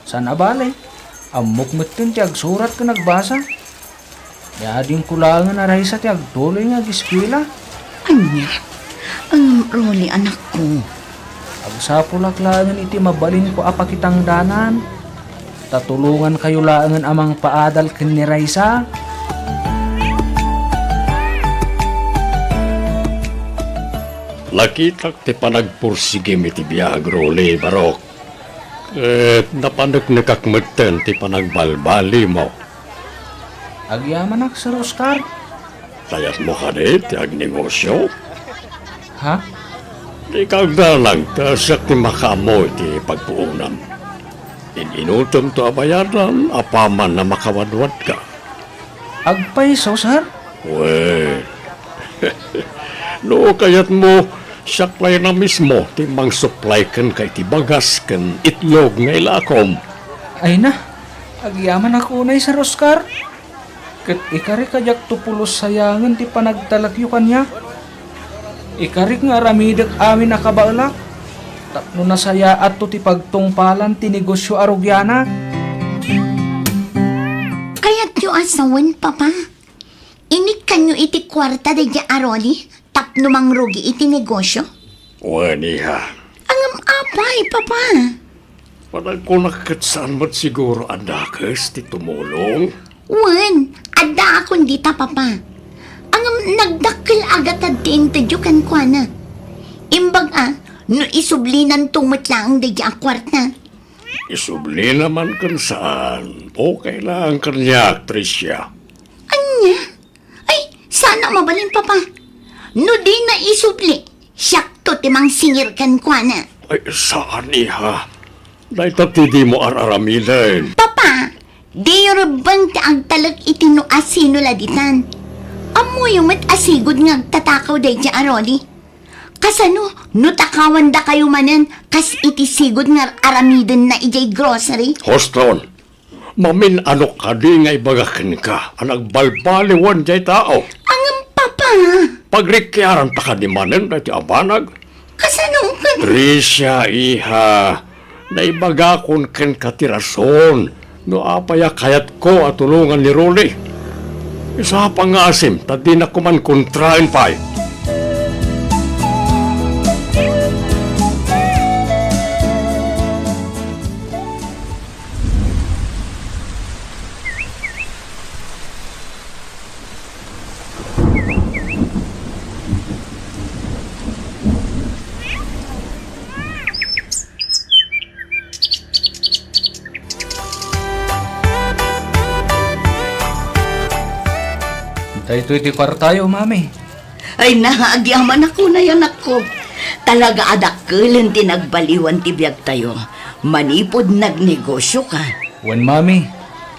Saan a bale, ammok metten ti agsurat ken agbasa. Ni adingko laengen a raysa ti agtuloy nga agiskuela. Ania? Ngem, Rolly, anakko. Agsapulak laengen iti mabalinko a pakitangdanan. Ta tulongankayo laengen a mangpaadal ken ni Raisa. Nakitak ti panagpursigim iti biag, Rolly, Barok. Ket napaneknekak metten ti panagbalbalimo. Agyamanak, Sir Oscar. Kayatmo kadi ti agnegosio? Ha? Dika agdanag ta siak ti makaammo iti pagpuonam. In-inutemto a bayadan apaman a makawadwadka. Agpayso, sir? Wen. No kayatmo, siak laeng a mismo ti mangsuplay kenka iti bagas ken itlog nga ilakom. Ay na, agyamanak unay, Sir Oscar. Ket ikarik a diakto pulos sayangen ti panagtalekyo kaniak. Ikarik nga aramidek amin a kabaelak tapno nasayaatto ti pagtungpalan ti negosio a rugianak. Kayatyo a sawen, Papa? Inikkanyo iti kuarta daydiay a Rolly tapno mangrugi iti negosio? Wen, iha. Ngem apay, Papa? Panagkunak ket saan met siguro a dakes ti tumulong? Wen, addaakon dita, Papa. Ngem nagdakkel a gatad ti intedyo kenkuana. Imbag a, no isublinanto met laeng daydiay a kuarta. Isublina man ken saan, okay laeng kaniak, Tricia. Ania? Ay, saan a mabalin, Papa. No dina isubli, siakto ti mangsingir kenkuana. Ay, saan, iha. Dayta ti dimo ar-aramiden. Papa, diyo rebbeng ti agtalek iti no asino la ditan. Ammoyo met a sigud nga agtatakaw daydiay a Rolly. Kasano no takawandakayo manen kas iti sigud nga ar-aramidenna idiay grocery? Huston, mamin-anok kadi nga ibaga kenka a nagbalbaliwan diay tao? Ngem, Papa. Pagrikiaranta kadi manen daytoy a banag? Kasano kadi? Tricia, iha, naibagakon kenka ti rason no apay a kayatko a tulongan ni Rolly. Isapang nga asim ta dinak koma kontraen pay. Daytoy ti kuartayo, Mami. Ay na, agyamanak unay, anakko. Talaga a dakkelen ti nagbaliwan ti biagtayo manipud nagnegosioka. Wen, Mami,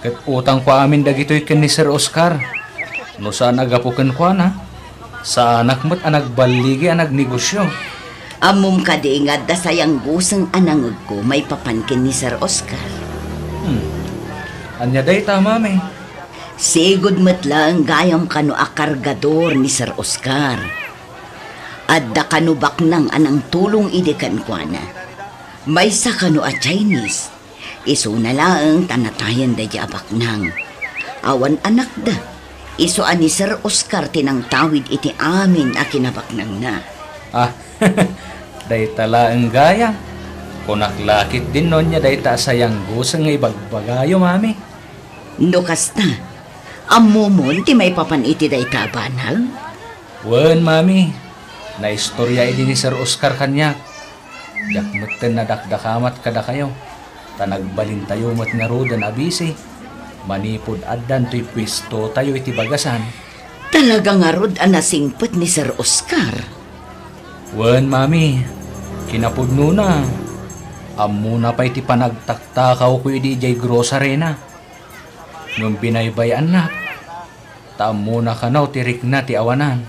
ket utangko amin dagitoy ken ni Sir Oscar. No saan a gapu kenkuana, saanak met a nagballigi a nagnegosio. Ammom kadi nga adda sayangguseng a nangegko maipapan ken ni Sir Oscar? Hmm. Ania dayta, Mami? Sigud met laeng gayam kano a kargador ni Sir Oscar. Adda kano baknang a nangtulong idi kenkuana. Maysa kano a Chinese. Isuna laeng ta natayen daydi a baknang. Awan anakda. Isu a ni Sir Oscar ti nangtawid iti amin a kinabaknangna. Ah, dayta laeng gayam. Kunak la ketdin no ania dayta a sayangguseng nga ibagbagayo, Mami. No kasta, ammomon ti maipapan iti dayta a banag? Wen, Mami. Naistorya idi ni Sir Oscar kaniak. Diak metten nadakdakamat kadakayo, ta nagbalintayo met ngaruden a bisi manipud addan toy puestotayo iti bagasan. Talaga ngarud a nasingpet ni Sir Oscar. Wen, Mami, kinapudnona, ammona pay ti panagtaktakawko idi idiay grocery-na. Ngem binaybay-annak, ta ammona kano ti rikna ti awanan.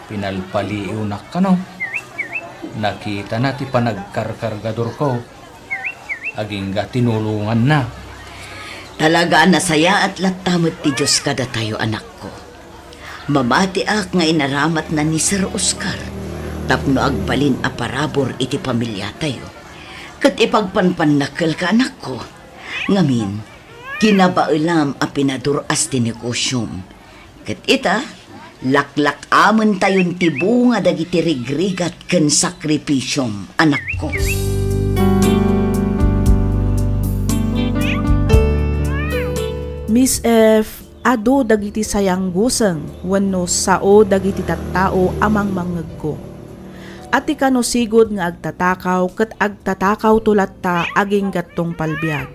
Pinalpaliiwnak kano. Nakitana ti panagkarkargadorko. Agingga tinulonganna. Talaga a nasayaat latta met ti Dios kadatayo, anakko. Mamatiak nga inaramatna ni Sir Oscar tapno agbalin a parabur iti pamiliatayo. Ket ipagpanpannakkelka, anakko. Ngamin, kinabaelam a pinadur-as ti negosiom. Ket ita, laklak-amentayon ti bunga dagiti rigrigat ken sakripisiom, anakko. Miss F, adu dagiti sayangguseng wenno sao dagiti tattao a mangmangngegko. A ti kano sigud nga agtatakaw ket agtatakawto latta agingga tungpal biag.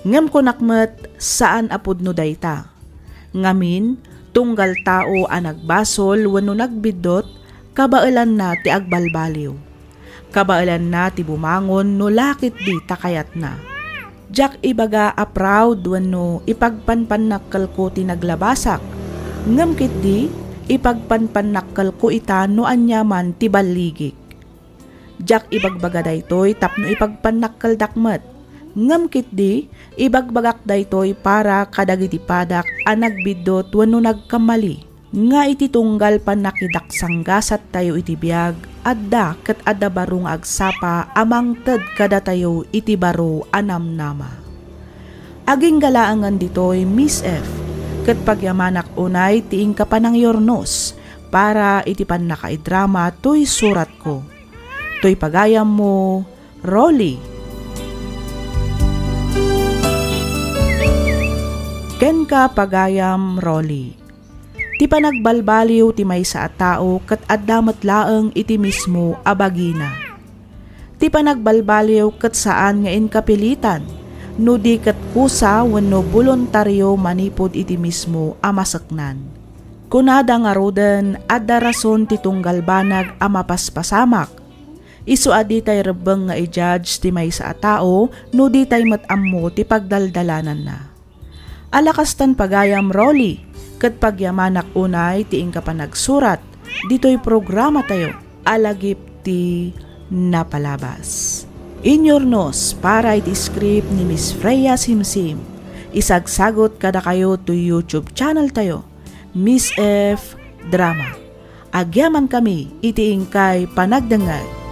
Ngem kunak met, saan a pudno dayta. Ngamin, tunggal tao a nagbasol wenno nagbiddut, kabaelanna ti agbalbaliw. Kabaelanna ti bumangon no la ketdi ta kayatna. Diak ibaga a proud wenno ipagpanpannakkelko ti naglabasak, ngem ketdi, ipagpanpannakkelko ita no aniaman ti balligik. Diak ibagbaga daytoy tapno ipagpannakkeldak met, ngem ketdi, ibagbagak daytoy para kadagiti padak a nagbiddut wenno nagkamali, nga iti tunggal pannakidaksanggasattayo iti biag, adda ket adda baro nga agsapa a mangted kadatayo iti baro a namnama. Agingga laengen ditoy, Miss F, ket pagyamanak unay ti inka panangyurnos para iti pannakaidrama toy suratko. Toy pagayammo, Rolly. Kenka, pagayam Rolly. Ti panagbalbaliw ti maysa a tao ket adda met laeng iti mismo a bagina. Ti panagbalbaliw ket saan nga inkapilitan, no di ket kusa wenno boluntario manipud iti mismo a maseknan. Kunada ngaruden, adda rason ti tunggal banag a mapaspasamak. Isu a ditay rebbeng nga i-judge ti maysa a tao no ditay met ammo ti pagdaldalananna. Ala kastan pagayam, Rolly, ket pagyamanak unay ti inka panagsurat ditoy programatayo a lagip ti napalabas. Inyurnos para iti script ni Miss Freya Simsim. Isagsagut kadakayo toy YouTube channel tayo, Miss F Drama. Agyamankami iti inkay panagdengngeg.